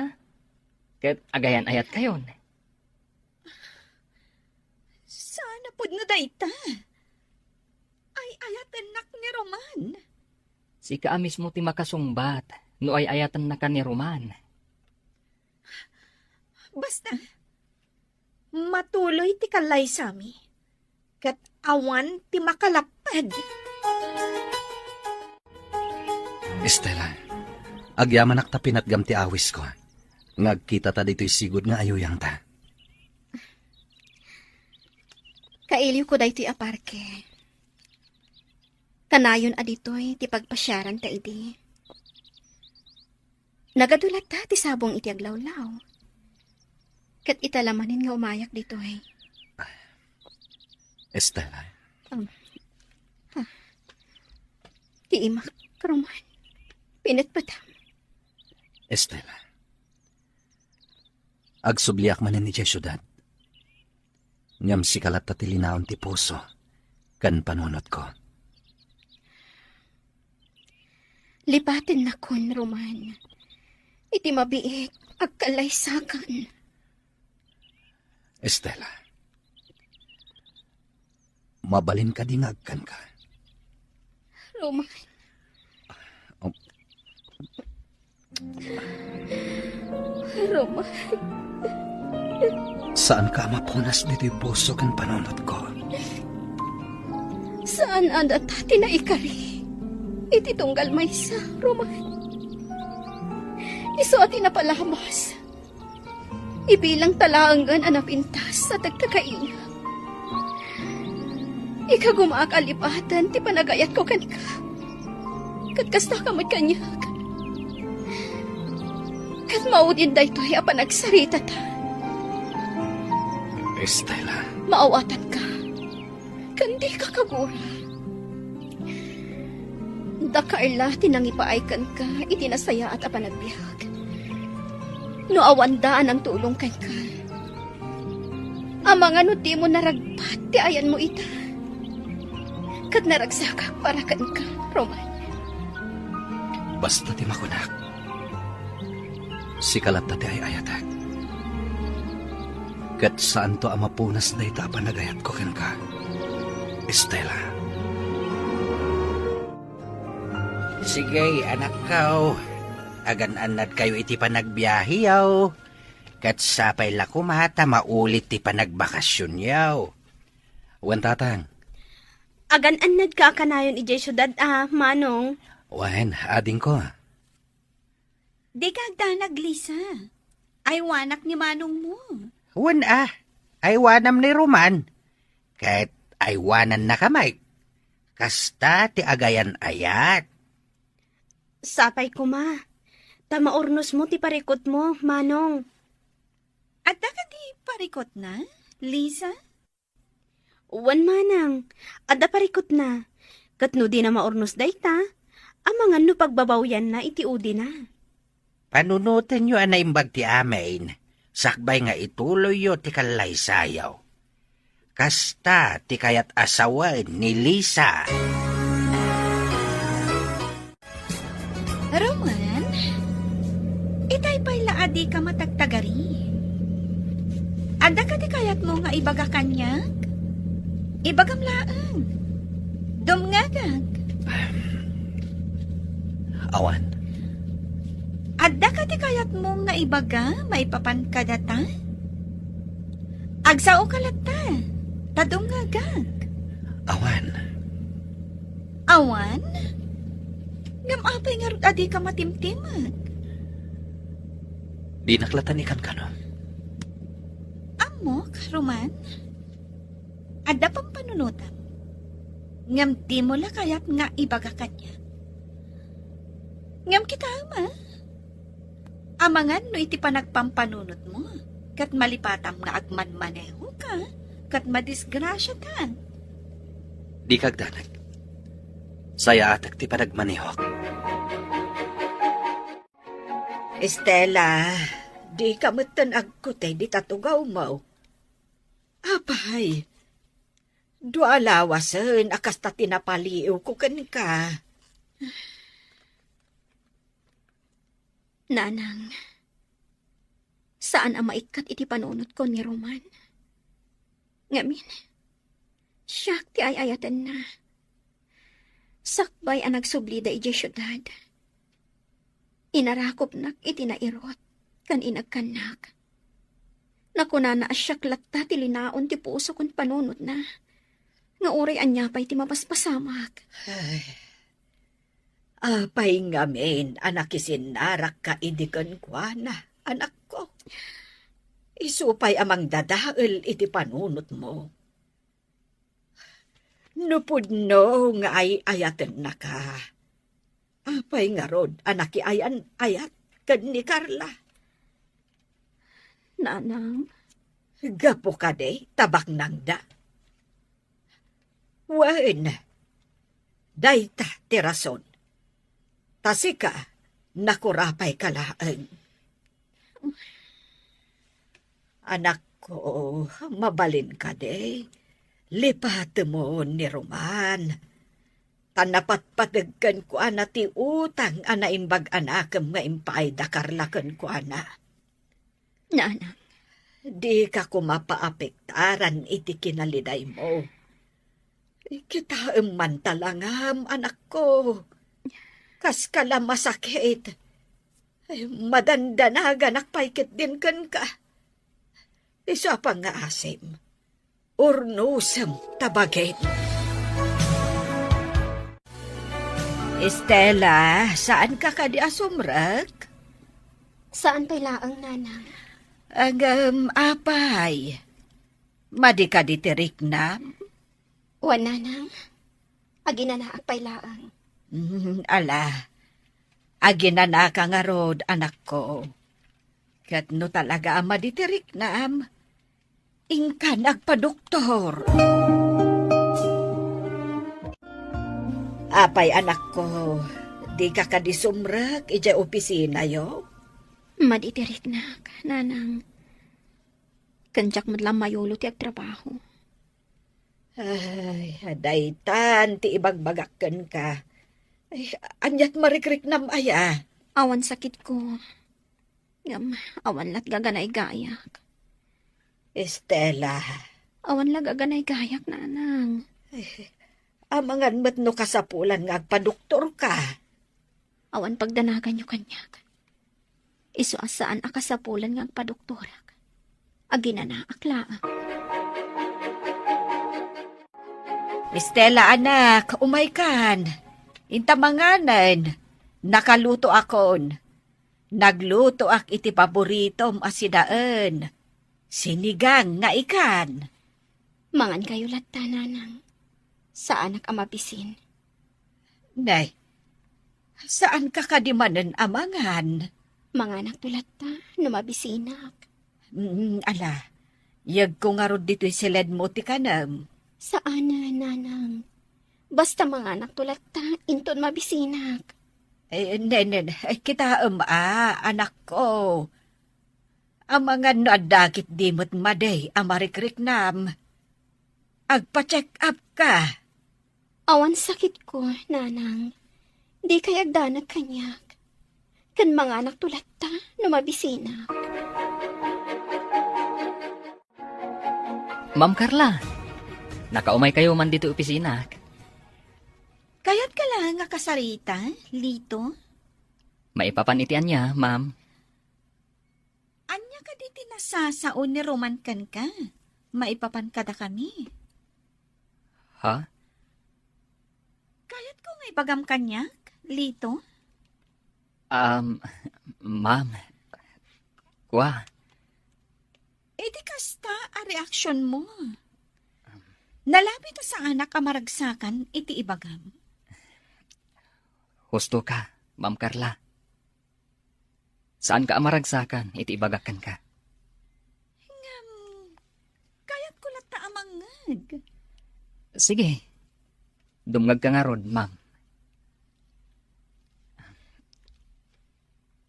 ket agayan-ayatkayon. Saan a pudno dayta? Ay-ayatennak ni Roman. Sika a mismo ti makasungbat no ay-ayatennaka ni Roman. Basta, Matuloy ti kallaysami, ket awan ti makalapped. Estela, agyamanak ta pinatgam ti awisko, nga agkitata ditoy sigud nga ayuyangta. Kailiwko daytoy a parke. Kanayon a ditoy ti pagpasiaranta idi. Nagadu latta ti sabong iti aglawlaw. Ket ita la manen nga umayak ditoy. Estela. Um, ha. Ti imak, Roman. Pinetpetam. Estela. Agsubliak manen idiay siudad. Ngem sika latta ti linaon ti puso ken panunotko. Lipatennakon, Roman. Iti mabiit, agkallaysakan. Estela, mabalin kadi nga agkanka? Roman. Um. Roman. Saanka a mapunas ditoy puso ken panunotko. Saan a data ti naikari iti tunggal maysa, Roman. Isu a ti napalabas. Ibilang ta laengen a napintas a tagtagaina. Ikagumaak a lipaten ti panagayatko kenka. Ket kastaka met kaniak. Ket maudin daytoy a panagsaritata. Estela. Maawatanka. Ken dika kagura. Da Carla ti nangipaay kenka iti nasayaat a panagbiag. No awanda a nangtulong kenka, amangan no dimo naragpat ti ayanmo ita. Ket naragsakak para kenka, Roman. Basta ti makunak, sika latta ti ay-ayatek. Ket saanto a mapunas dayta a panagayatko kenka, Estela. Sige, anakko. Agan-annadkayo iti panagbiaheyo. Ket sapay la koma ta maulit ti panagbakasionyo. Wen, tatang. Agan-annadka a kanayon idiay siudad a, Manong? Wen, adingko. Dika agdanag, Lisa. Aywanak ni manongmo. Wen a, aywanam ni Roman. Ket aywanannaka met. Kasta ti agayan-ayat. Sapay koma. Ta maurnosmo ti parikutmo, Manong. Adda kadi parikutna, Lisa? Wen, Manang, adda parikutna. Ket no dina maurnos dayta, amangan no pagbabawyanna iti udina. Panunotenyo a naimbag ti amin, sakbay nga ituloyyo ti kallaysayo. Kasta ti kayat a sawen ni Lisa. Roman, itay pay la a dika matagtagari. Adda kadi kayatmo nga ibaga kaniak? Ibagam laeng. Dumngegak. Awan. Adda kadi kayatmo nga ibaga maipapan kadata? Agsaoka latta, ta dumngegak. Awan. Awan? Ngem apay ngarud a dika matimtimag? Dinak latta ni kankano. Ammok, Roman. Adda pampanunotam. Ngem dimo la kayat nga ibaga kaniak. Ngem kitaem, a? Amangan no iti panagpampanunotmo, ket malipatam nga agmanmanehoka, ket madisgrasiatan. Dika agdanag. Sayaatek ti panagmanehok. Estela, dika metten agkutay dita tugawmo. Apay, dua a lawasen a kasta ti napaliiwko kenka. Nanang, saan a maikkat iti panunotko ni Roman. Ngamin, siak ti ay-ayatenna. Sakbay a nagsublida idiay siudad, inarakupnak iti nairut ken inagkannak. Nakunana a siak latta ti linaon ti puso ken panunotna. Nga uray ania pay ti mapaspasamak. Ay, apay ngamin a nakisinnarakka idi kenkuana, anakko? Isu pay a mangdadael iti panunotmo. No pudno nga ay-ayatennaka, apay ngarud a nakiayan-ayat ken ni Carla? Nanang. Gapu kadi ta baknangda? Wen, dayta ti rason. Ta sika, nakurapayka laeng. Anakko, mabalin kadi, lipatemon ni Roman. Ta napatpateg kenkuana ti utang a naimbag a nakem nga impaay da Carla kenkuana. Nanang. Dika koma paapektaran iti kinalidaymo. Kitaem man talangam, anakko. Kaska la masakit. Ay, madandanaganak pay ketdin kenka. Isu a pangngaasem, urnosem ta bagen. Estela, saanka kadi a sumrek? Saan pay laeng, Nanang. Ngem, apay, madi kadi ti riknam? Wen, Nanang. Aginanaak pay laeng. Mm, ala, aginanaka ngarud, anakko. Ket no talaga a madi ti riknam, inkan agpadoktor. Apay, anakko, dika kadi sumrek idiay opisinayo? Madi ti riknak, Nanang. Ken diak met la mayulo ti agtrabaho. Ay, daytan ti ibagbagak kenka. Ay, aniat marikriknam aya? Awan sakitko. Ngem, awan lat gaganaygayak. Estela. Awan la gaganaygayak, Nanang. Ay, amangan met no kasapulan nga agpadoktorka. Awan pagdanaganyo kaniak. Isu a saan a kasapulan nga agpadoktorak. Aginanaak laeng. Estela, anak, umaykan. Inta manganen. Nakalutoakon. Naglutoak iti paboritom a sidaen. Sinigang nga ikan. Mangankayo latta, Nanang. Saanak a mabisin. Nay, saanka kadi manen a mangan? Manganakto latta no mabisinak. Mm, ala, yegko ngarud ditoy siledmo ti kanem. Saan, Nanang. Basta manganakto latta inton mabisinak. Eh, ne, ne, ne, eh, kitaem a, anakko. Amangan no adda ketdi met madi a marikriknam. Agpa-check up ka. Awan sakitko, Nanang. Dikay agdanag kaniak. Ken manganakto latta no mabisinak. Ma'am Carla, nakaumaykayo man ditoy opisinak. Kayatka laeng a kasarita, Lito? Maipapan iti ania, ma'am? Ania kadi ti nasasao ni Roman kenka maipapan kadakami? Ha? Kayatko nga ibagam kaniak, Lito? Um, ma'am, kua. Idi kasta a reaksionmo, nalabit a saanak a maragsakan iti ibagam. Husto ka, Ma'am Carla. Saanka a maragsakan iti ibagak kenka. Ngem, kayatko latta a mangngeg. Sige. Dumngegka ngarud, ma'am.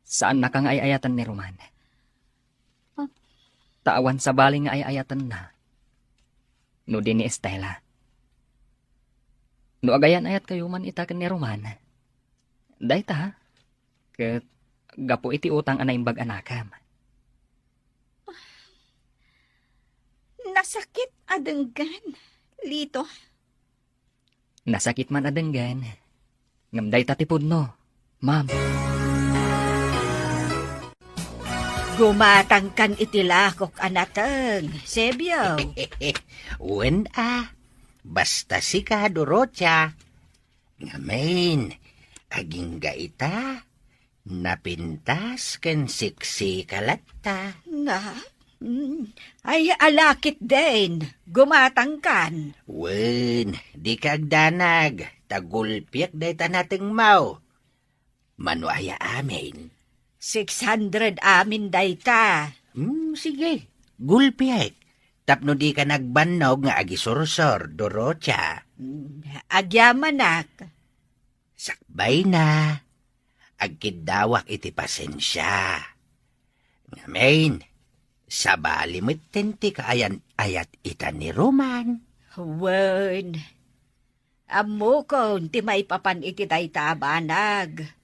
Saannaka nga ay-ayaten ni Roman. Ah. Ta awan sabali nga ay-ayatenna no di ni Estela. No agayan-ayatkayo man ita ken ni Roman, dayta, ket gapu iti utang a naimbag a nakem. Nasakit a denggen, Lito. Nasakit man a denggen, ngem dayta ti pudno, ma'am. Gumatangkan iti lakok a nateng, Sebio. Wen a, basta sika, Dorotia. Ngamin, agingga ita, napintas ken seksi ka latta. Na? Mm. Ay, ala ketdin, gumatangkan. Wen, dika agdanag, ta gulpiek dayta natengmo. Mano aya amin? Six hundred amin dayta. Hmm, sige. Gulpiek. Tapno dika nagbannog nga agisursor, Dorotia. Hmm, agyamanak. Sakbayna. Agkiddawak iti pasensia. Ngamin, sabali metten ti kaayan-ayat ita ni Roman. Wen, ammokon ti maipapan iti dayta a banag.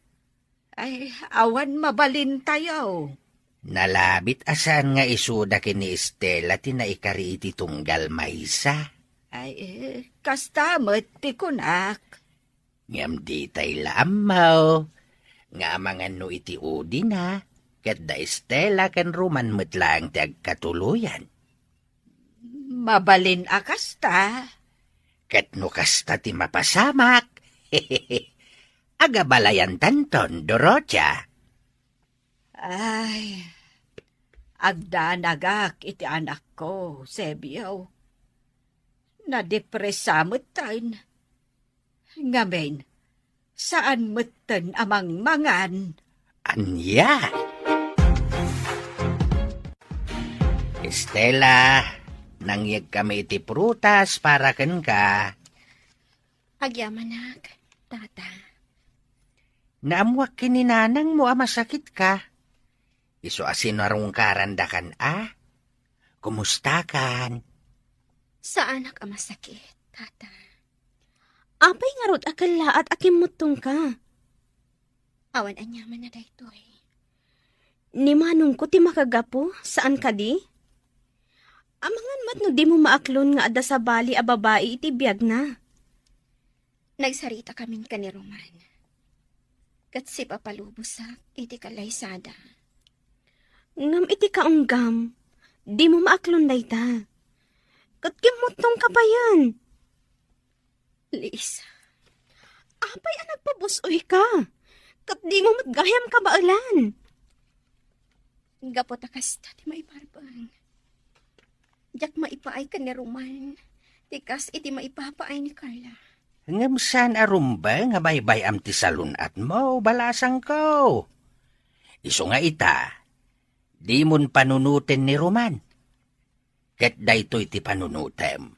Ay, awan mabalintayo. Nalabit a saan nga isuda ken ni Estela ti naikari iti tunggal maysa. Ay, eh, kasta met ti kunak. Ngem ditay la ammo nga amangan no iti udina, ket da Estela ken Roman met laeng ti agkatuloyan. Mabalin a kasta. Ket no kasta ti mapasamak, agabalayantanton, Dorotia. Ay, agdanagak iti anakko, Sebio. Nadepresa metten. Ngamin, saan metten a mangmangan. Ania? Estela, nangyegkami iti prutas para kenka. Agyamanak, tata. Naammuak ken ni nanangmo a masakitka. Isu a sinarungkarandakan a? Kumustakan? Saanak a masakit, tata. Apay ngarud a kellaat a kimmuttongka? Awan aniamanna daytoy. Ni manongko ti makagapu, saan kadi? Amangan met no dimo maaklon nga adda sabali a babai iti biagna. Nagsaritakamin ken ni Roman. Ket sipapalubosak iti kallaysada. Ngem iti kaunggam, dimo maaklon dayta. Ket kimmuttongka payen. Liz, apay a nagpabus-oyka? Ket dimo met gayam kabaelan. Gapu ta kasta ti maiparbeng. Diak maipaay ken ni Roman, ti kas iti maipapaay ni Carla. Ngem saan a rumbeng a baybay-am ti salun-atmo, balasangko. Isu nga ita, dimon panunoten ni Roman. Ket daytoy ti panunotem.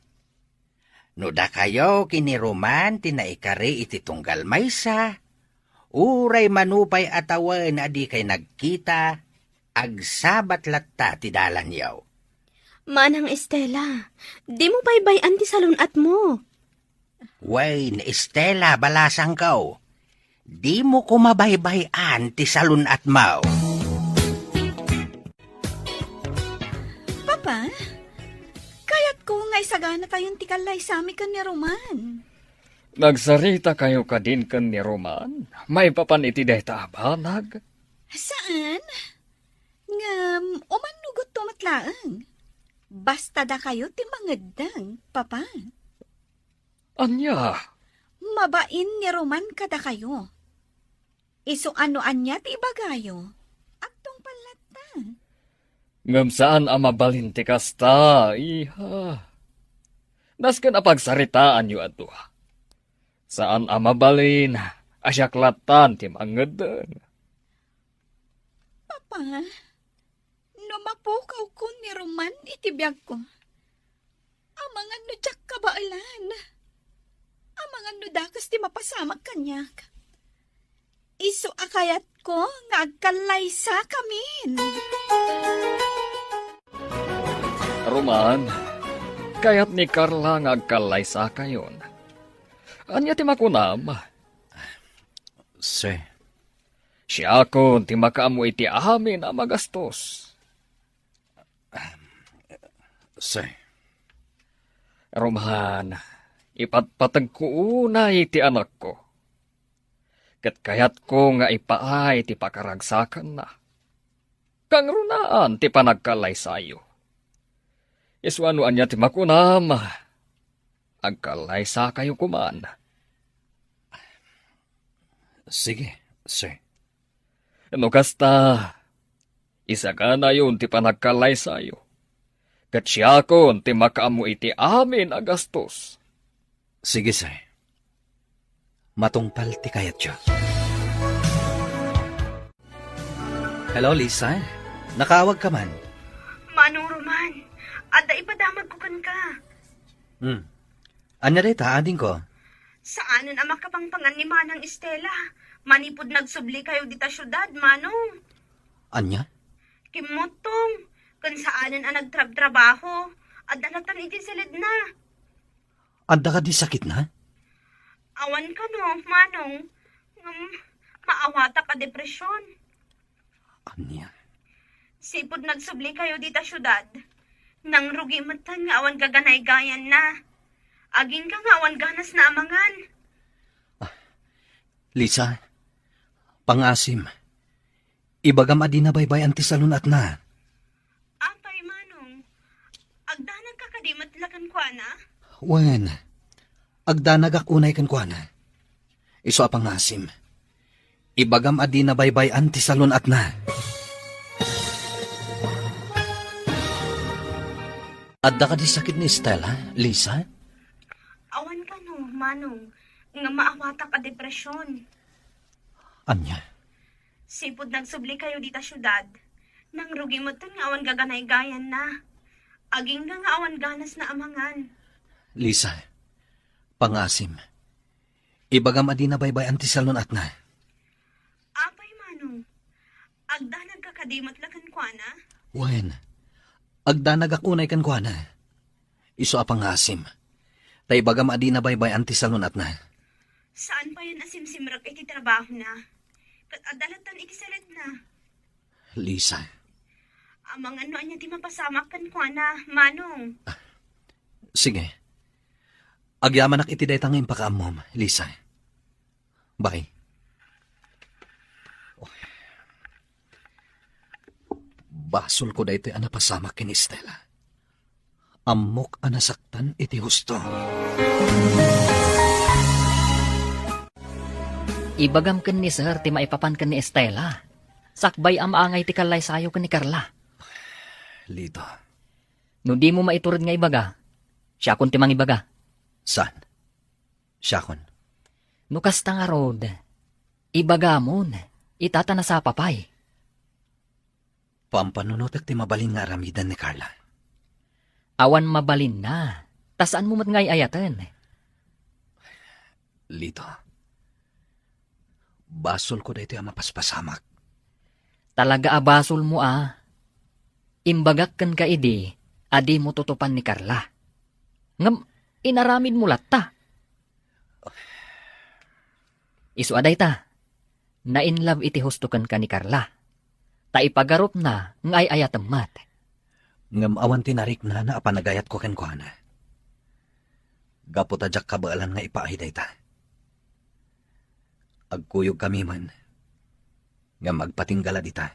No dakayo ken ni Roman ti naikari iti tunggal maysa, uray mano pay a tawen a dikay nagkita, agsabat latta ti dalanyo. Manang Estela, dimo baybay-an ti salun-atmo. Wen, Estela, balasangko, dimo koma baybay-an ti salun-atmo. Papa, kayatko nga isaganatayon ti kallaysami ken ni Roman. Nagsaritakayo kadin ken ni Roman maipapan iti dayta a banag? Saan? Ngem, umannugot to met laeng. Basta dakayo ti mangeddeng, Papa. Ania? Mabain ni Roman kadakayo. Isu a no ania ti ibagayo, agtungpal latta. Ngem saan a mabalin ti kasta, iha. Nasken a pagsaritaanyo a dua. Saan a mabalin a siak lattan ti mangeddeng. Papa, no mapukawko ni Roman iti biagko, amangan no diak kabaelan. Amangan no dakes ti mapasamak kaniak. Isu a kayatko nga agkallaysakamin. Roman, kayat ni Carla nga agkallaysakayon. Ania ti makunam? Sir. Siakon ti makaammo iti amin a magastos. Sir. Roman, ipatpategko unay ti anakko. Ket kayatko nga ipaay ti pakaragsakanna. Kangrunaan ti panagkallaysayo. Isuna no ania ti makunam, agkallaysakayo koman. Sige, sir. No kasta, isaganayon ti panagkallaysayo. Ket siakon ti makaammo iti amin a gastos. Sige, sir. Matungpal ti kayatyo. Hello, Lisa. Nakaawag ka man? Manong Roman, adda ipadamagko kenka. Hmm. Ania dayta, adingko? Saanen a makapangpangan ni Manang Estela. Manipud nagsubli kayo dita siudad, Manong. Ania? Kimmuttong, ken saanen a nagtrabtrabaho. Adda latan iti silidna. Adda kadi sakitna? Awan kano, Manong. Ngem, maawatak a depresyon. Ania? Sipud nagsubli kayo dita siudad, nangrugi metten nga awan gaganaygayanna. Agingga nga awan ganasna a mangan. Ah, Lisa, pangasim. Ibagam a dina baybay-an ti salun-atna. Apay, Manong? Agdanagka kadi met la kenkuana? Wen, agdanagak unay kenkuana. Isu a pangasim. Ibagam a dina baybay-an ti salun-atna. Adda kadi sakit ni Estela, Lisa? Awan kano, Manong, nga maawatak a depresyon. Ania? Sipud nagsubli kayo dita siudad, nangrugi metten nga awan gaganaygayanna. Agingga nga awan ganasna a mangan. Lisa, pangasim. Ibagam a dina baybay-an ti salun-atna. Apay, Manong, agdanagka kadi met la kenkuana? Wen, agdanagak unay kenkuana. Isu a pangasim. Ta ibagam a dina baybay-an ti salun-atna. Saan payen a simsimrek iti trabahona? Ket adda latan iti silidna. Lisa. Amangan no ania ti mapasamak kenkuana, Manong. Ah, sige. Agyamanak iti dayta nga impakaammom, Lisa. Bye. Basolko daytoy a napasamak ken Estela. Ammok a nasaktan iti husto. Ibagam ken ni Sir ti maipapan ken ni Estela. Sakbay a maangay ti kallaysayo ken ni Carla. Lito. No dimo maitured nga ibaga, siakon ti mangibaga. Saan? Siakon. No kasta ngarud, ibagamon, ita ta nasapa pay. Pampanunotek ti mabalin nga aramiden ni Carla. Awan mabalinna, ta saanmo met nga ay-ayaten. Lito, basolko daytoy a mapaspasamak. Talaga a basolmo a. Imbagak kenka idi a dimo tutupan ni Carla. Ngem inaramidmo latta. Isu a dayta, na-in love iti husto kenka ni Carla. Ta ipagarupna nga ay-ayatem met. Ngem awan ti nariknana a panagayatko kenkuana. Gapu ta diak kabaelan nga ipaay dayta. Agkuyogkami man, ngem agpatingga la dita.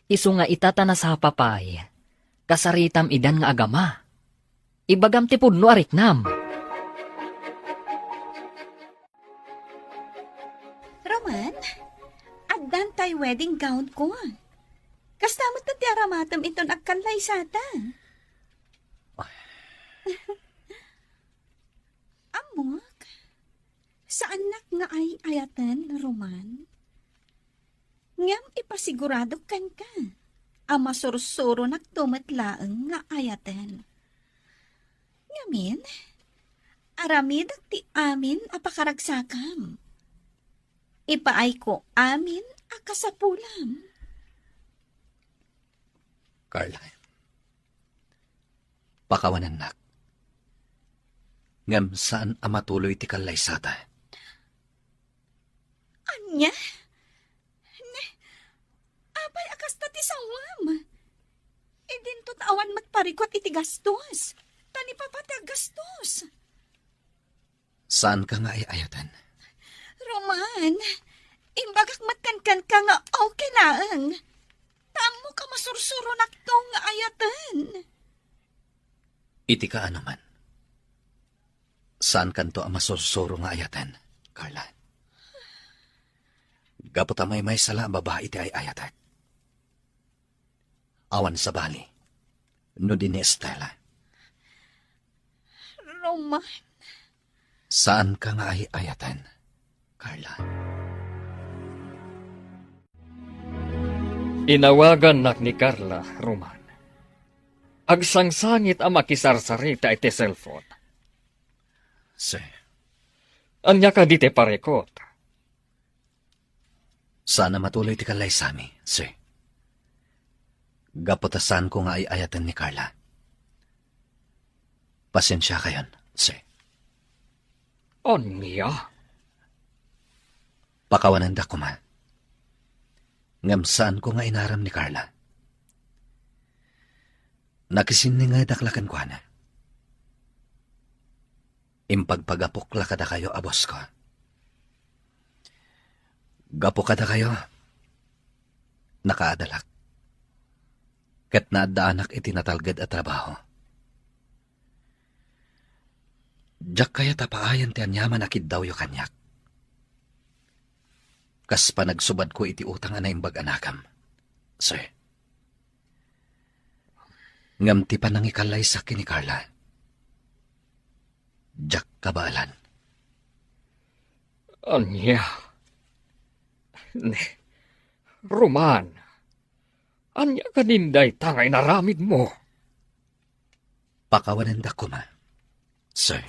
Isu nga ita ta nasapa pay, kasaritam idan nga agama. Ibagam ti pudno a riknam. Roman, addan tay wedding gown ko. Kasta met ti aramatem inton agkallaysata. Ammok, saannak nga ay-ayaten, Roman. Ngem ipasiguradok kenka a masursuronakto met laeng nga ayaten. Ngamin, aramidek ti amin a pakaragsakam. Ipaayko amin a kasapulam. Carla, pakawanennak. Ngem saan a matuloy ti kallaysata. Ania? Ne, apay a kasta ti sawam? Idinto ta awan met parikut iti gastos. Ta ni Papa ti aggastos. Saanka nga ay-ayaten? Roman, imbagak met kenkenka nga okay laeng. Ammok a masursuronakto nga ayaten. Iti kaano man, saankanto a masursuro nga ayaten, Carla. Gapu ta maymaysa la a babai ti ay-ayatek. Awan sabali, no di ni Estela. Roman. Saanka nga ay-ayaten, Carla. Inawagannak ni Carla, Roman. Agsangsangit a makisarsarita iti cellphone. Sir. Ania kadi ti parikut? Saan a matuloy ti kallaysami, sir. Gapu ta saanko nga ay-ayaten ni Carla. Pasensiakayon, sir. Ania? Pakawanendak koma. Ngem saanko nga inaram ni Carla. Nakisinningedak la kenkuana. Impagpagapok la kadakayo a boss ko. Gapu kadakayo, nakaadalak. Ket naaddaanak iti natalged a trabaho. Diak kayat a paayan ti aniaman a kiddawyo kaniak. Kas panagsubadko iti utang a naimbag a nakam, sir. Ngem ti panangikallaysakon ni Carla, diak kabaelan. Ania? Ne, Roman, ania kadin dayta nga inaramidmo? Pakawanendak koma, sir.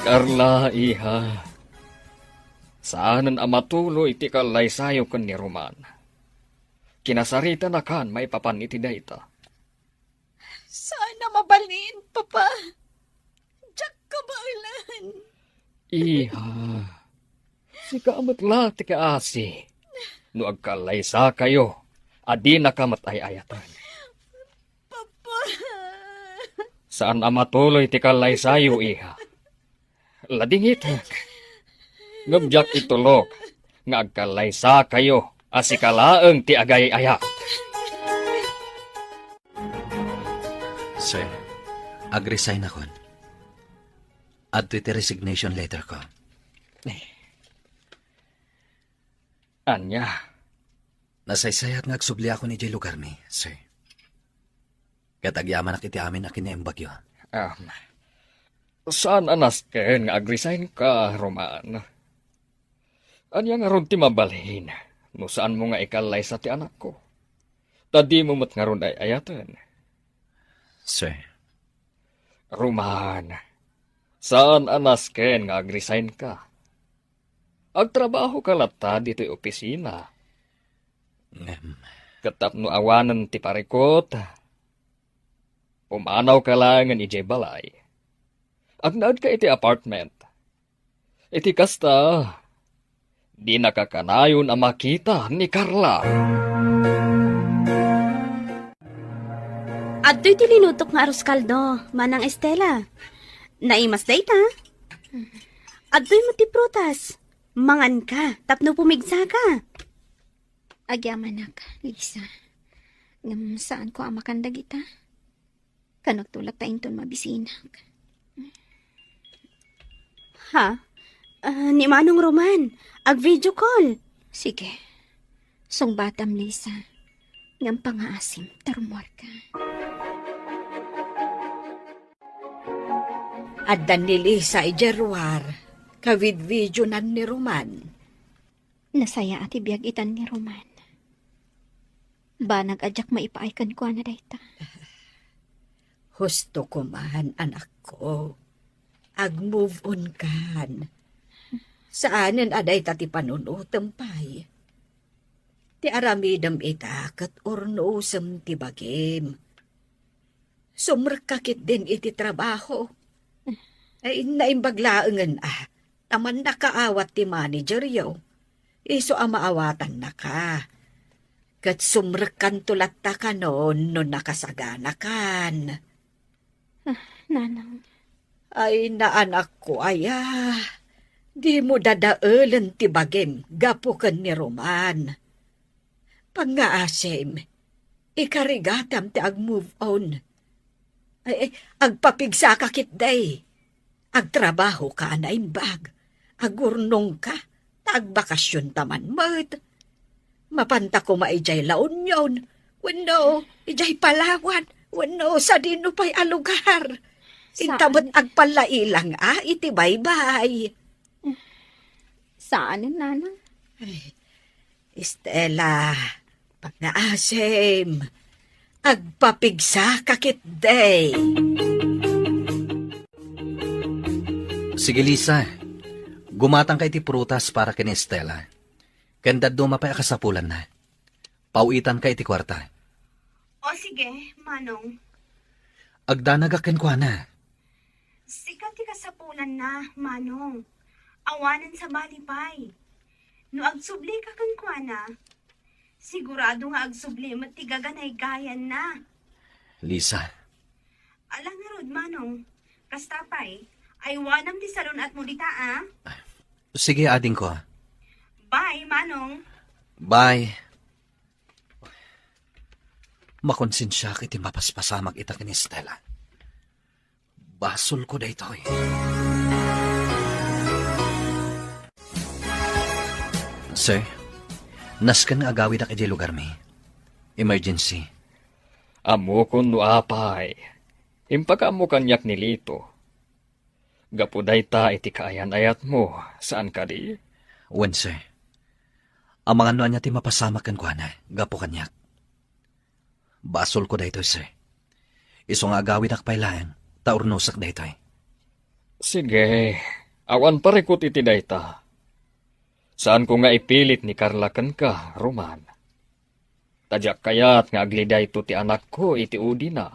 Carla, iha, saanen a matuloy ti kallaysayo ken ni Roman. Kinasaritanakan maipapan iti dayta. Saan a mabalin, Papa. Diak kabaelan. Iha, sika met la ti kaasi. No agkallaysakayo, a dinaka met ay-ayaten. Papa. Saan a matuloy ti kallaysayo, iha. Ladingitek. Ngem diak itulok nga agkallaysakayo a sika laeng ti agay-ayat. Sir, agresign akon. Adtoy ti resignation letter ko. Ania? Nasaysayat nga agsubliakon idiay lugarmi, sir. Ket agyamanak iti amin a kinaimbagyo. Ah, saan a nasken nga agresign ka, Roman? Ania ngarud ti mabalin no saanmo nga ikallaysa ti anakko? Ta dimo met ngarud ay-ayaten. Sir. Roman, saan a nasken nga agresign ka. Agtrabaho ka latta ditoy opisina. Ngem. Ket tapno awanen ti parikut, pumanaw ka laengen idiay balay. Agnaed ka iti apartment. Iti kasta, dinaka kanayon a makita ni Carla. Adtoy ti linutok nga arroz caldo, Manang Estela. Naimas dayta. Adtoy met ti prutas. Manganka, tapno pumigsaka. Agyamanak, Lisa. Ngem saanko a makan dagita. Kanakto latta inton mabisinak. Ha? Ah, ni Manong Roman, ag-video call. Sige. Sungbatam, Lisa. Ngem pangaasim, ta rummuarka. Adda ni Lisa idiay ruar, kavid-videonan ni Roman. Nasayaat ti biag itan ni Roman. Banag a diak maipaay kenkuana dayta. Husto koman, anakko. Ag-move on kan. Saanen a dayta ti panunotem pay. Ti aramidem ita ket urnosem ti bagim. Sumrekka ketdin iti trabaho. Ay, naimbag laengen a, ta mannakaawat ti manageryo. Isu a maawatannaka. Ket sumrekkanto latta kanon no nakasaganakan. Ah, Nanang. Ay, naanakko aya. Dimo dadaelen ti bagim gapu ken ni Roman. Pangngaasim, ikarigatam ti ag-move on. Ay, ay, agpapigsaka ketdi. Agtrabahoka a naimbag. Agurnongka, ta agbakasionta man met. Mapanta koma idiay La Union, wenno idiay Palawan, wenno sadino pay a lugar. Inta met agpallailang a iti baybay. Saan, Nanang? Ay, Estela, pangngaasim, agpapigsaka ketdi. Sige, Lisa. Gumatangka iti prutas para ken Estela. Ken dadduma pay a kasapulanna. Paw-itanka iti kuarta. O sige, Manong. Agdanagak kenkuana. Sika ti kasapulanna, Manong. Awanen sabali pay. No agsublika kenkuana, sigurado nga agsubli met ti gaganaygayanna. Lisa. Ala ngarud, Manong. Kasta pay, aywanam ti salun-atmo dita, a? Sige, adingko. Bye, Manong. Bye. Makonsensiak iti mapaspasamak ita ken Estela. Basolko daytoy. Sir, nasken nga agawidak idiay lugarmi. Emergency. Ammokon no apay. Impakaammo kaniak ni Lito. Gapu dayta iti kaayan-ayatmo, saan kadi? Wen, sir. Amangan no ania ti mapasamak kenkuana, gapu kaniak. Basolko daytoy, sir. Isu nga agawidak pay laeng, ta urnosak daytoy. Sige, awan parikut iti dayta. Saanko nga ipilit ni Carla kenka, Roman. Ta diak kayat nga agli dayto ti anakko iti udina.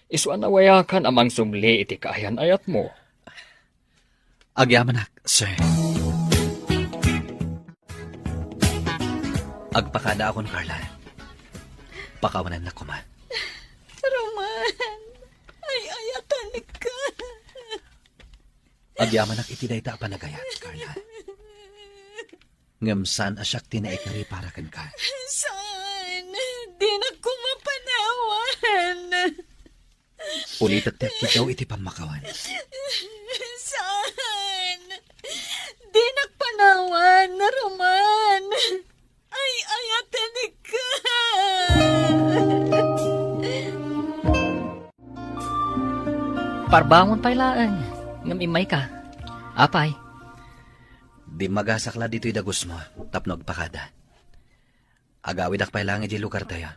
Isu a nawayakan a mangsubli iti kaayan-ayatmo. Agyamanak, sir. Agpakadaakon, Carla. Pakawanannak koma. Roman, ay-ayatanikka. Agyamanak iti dayta a panagayat, Carla. Ngem saan a siak ti naikari para kenka. Saan? Dinak koma panawan. Ulitek ti agkiddaw iti pammakawan. Saan? Dinak panawan, Roman. Ay-ayatanikka. Parbangon pay laeng, ngem immayka. Apay? Dimmagasak la ditoy dagusmo tapno agpakada. Agawidak pay laeng idiay lugartayo.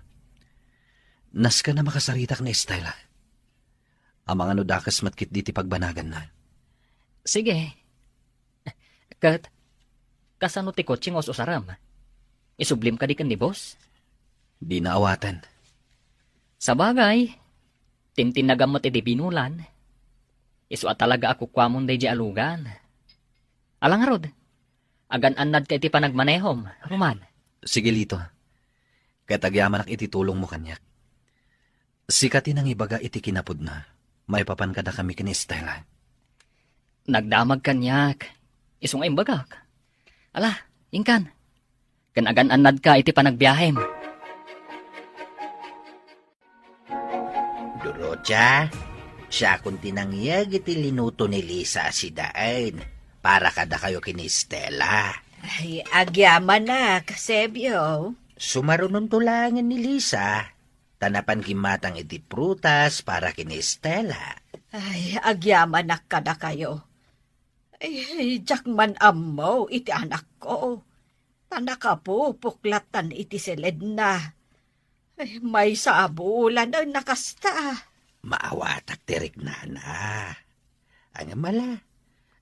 Nasken a makasaritak ni Estela. Amangan no dakes met ketdi ti pagbanaganna. Sige. Ket, kasano ti kotse nga us-usarem? Isublim kadi ken ni boss? Dina awaten. Sabagay, timtinnagam met iti binulan. Isu a talaga a kukuamon daydiay a lugan. Ala ngarud, agan-annadka iti panagmanehom, Roman. Sige, Lito. Ket agyamanak iti tulongmo kaniak. Sika ti nangibaga iti kinapudna maipapan kadakami ken ni Estela. Nagdamag kaniak. Isu nga imbagak. Ala, inkan. Ken agan-annadka iti panagbiahem. Dorotia, siakon ti nangyeg iti linuto ni Lisa a sidaen para kadakayo ken ni Estela. Ay, agyamanak, Sebio. Sumarunonto laengen ni Lisa, ta napan kimmatang iti prutas para ken ni Estela. Ay, agyamanak kadakayo. Ay, diak man ammo iti anakko. Ta nakapupuklattan iti siledna. Ay, maysa a bulan a nakasta. Maawatak ti riknana. Ngem ala,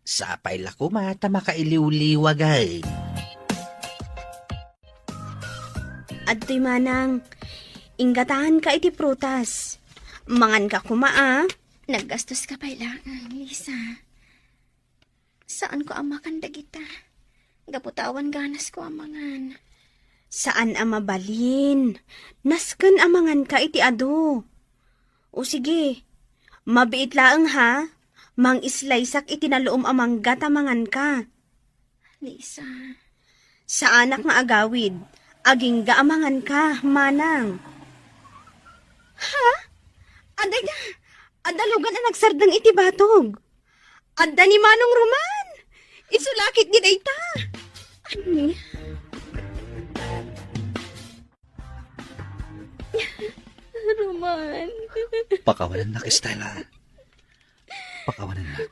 sapay la koma ta makailiwliwag ay. Adtoy manang, inggataanka iti prutas. Manganka koma a. Naggastoska pay laeng, Lisa. Saanko a makan dagita. Gapu ta awan ganasko a mangan. Saan a mabalin. Nasken a manganka iti adu. O sige, mabiit laeng ha. Mangislaysak iti naluom a mangga ta manganka. Lisa. Saanak nga agawid. Agingga a manganka, manang. Ha? Adda, adda lugan a nagsardeng iti batog. Adda ni Manong Roman. Isu la ketdi dayta. Ani? Roman. Pakawanennak, Estela. Pakawanennak.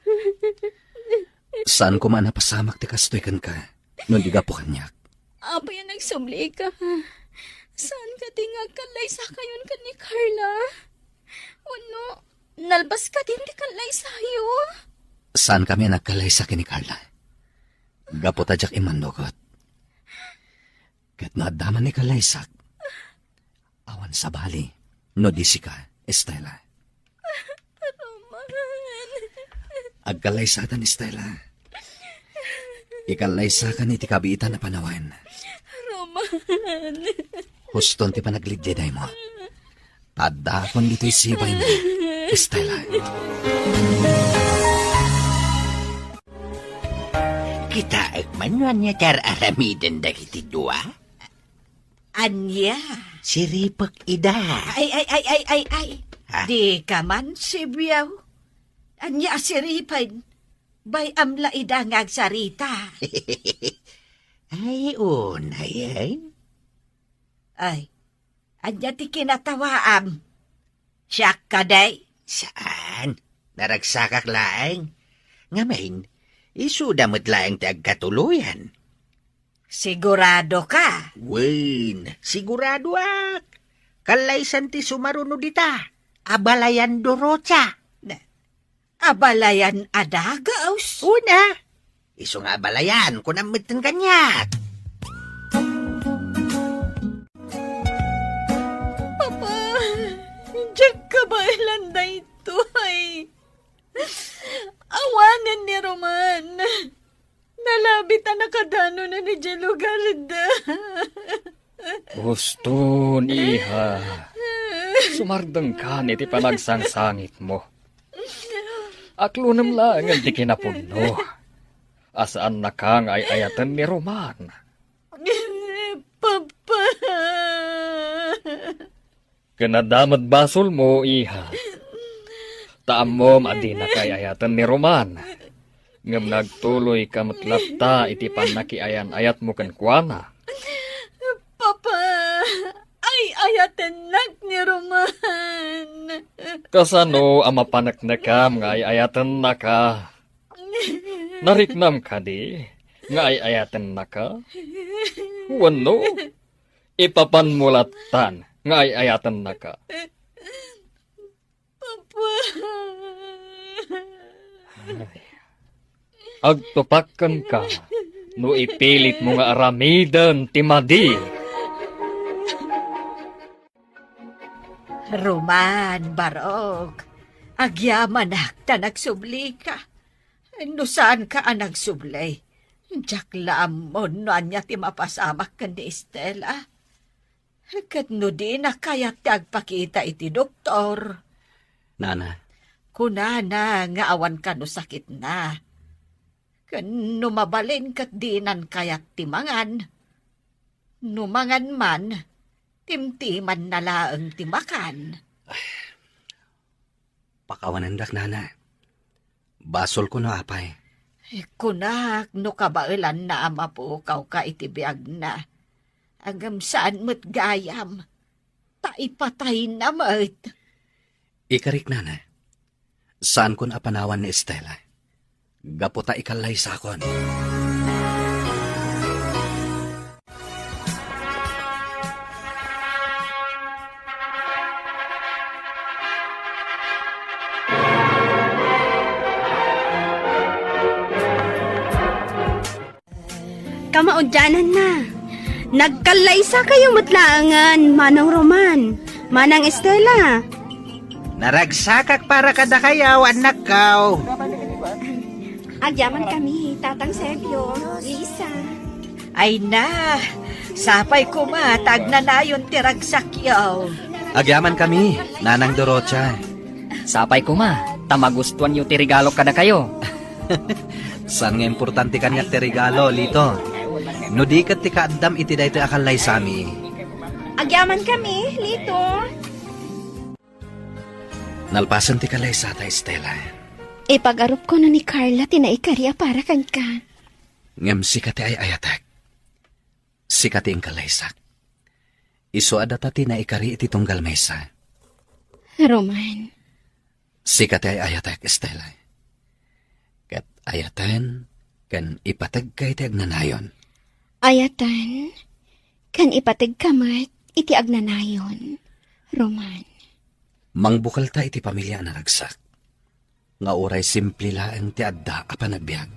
Saan koma a napasamak ti kastoy kenka, no di gapu kaniak. Apay a nagsublika? Saan kadi nga agkallaysakayon ken ni Carla? Wenno, nalbas kadi ti kallaysayo? Saankami a nagkallaysa ken ni Carla. Gapu ta diak immannugot. Ket no adda man ni kallaysak, awan sabali no di sika, Estela. Roman. Agkallaysatan, Estela. Ikallaysakan iti kabiitan a panawen. Roman. Huston ti panagliddedaymo. Addaakon ditoy sibaymo, Estela. Kitaek man no ania ti ar-aramiden dagiti dua? Ania? Siripek ida. Ay, ay, ay, ay, ay, ay. Ha? Dika man sibiaw. Ania a siripen? Bay-am la ida nga agsarita. Ay, unayen. Ay, ania ti kinatawaam? Siak kadi? Saan. Naragsakak laeng. Ngamin, isuda met laeng ti agkatuloyan. Sigurado ka? Wen, siguradoak. Kallaysan ti sumaruno dita. Abalayan Dorocha. Na, abalayan a dagus? Una. Isu nga abalayan, kunam metten kaniak. Papa, diak kabaelan daytoy. Awanen ni Roman. Nalabit a nakadanonen idiay lugarda. Huston, iha. Sumardengkan iti panagsangsangitmo. Aklonem laengen ti kinapudno a saannaka nga ay-ayaten ni Roman. Papa. Ken adda met basolmo, iha. Ta ammom a dinaka ay-ayaten ni Roman. Ngem nagtuloyka met latta iti pannakiayan-ayatmo kenkuana. Papa, ay-ayatennak ni Roman. Kasano a mapaneknekam nga ay-ayatennaka? Nariknam kadi nga ay-ayatennaka? Wenno, ipapanmo lattan nga ay-ayatennaka? Papa. Ay. Agtupak kenka no ipilitmo nga aramiden ti madi. Roman, Barok, agyamanak ta nagsublika. No saanka a nagsubli, diak la ammon no ania ti mapasamak ken ni Estela. Ket no dina kayat ti agpakita iti doktor, Nana. Kunana nga awan kano sakitna. Ken no mabalin ket dinan kayat ti mangan. No mangan man, timtimanna laeng ti makan. Pakawanendak, Nana. Basolko no apay. Kunak no kabaelanna a mapukawka iti biagna. Ngem saan met gayam, ta ipatayna met. Ikarik, Nana. Saankon a panawan ni Estela. Gapu ta ikallaysakon. Kamaudiananna, nagkallaysakayo met laengen, Manong Roman, Manang Estela. Naragsakak para kadakayo, annakko. Agyamankami, Tatang Sebio, Lisa. Ay na, sapay koma ta agnanayon ti ragsakyo. Agyamankami, Nanang Dorocha. Sapay koma, ta magustuanyo ti regalo kadakayo. Saan nga importante kaniak ti regalo, Lito? No di ket ti kaaddam iti daytoy a kallaysami. Agyamankami, Lito. Nalpasen ti kallaysata, Estela. Ipagarupko no ni Carla ti naikari a para kenka. Ngem sika ti ay-ayatek. Sika ti inkallaysak. Isu a data ti naikari iti tunggal maysa. Roman. Sika ti ay-ayatek, Estela. Ket ayaten ken ipategka iti agnanayon. Ayaten ken ipategka met iti agnanayon, Roman. Mangbukelta iti pamilia a naragsak, nga uray simple laeng ti adda a panagbiag.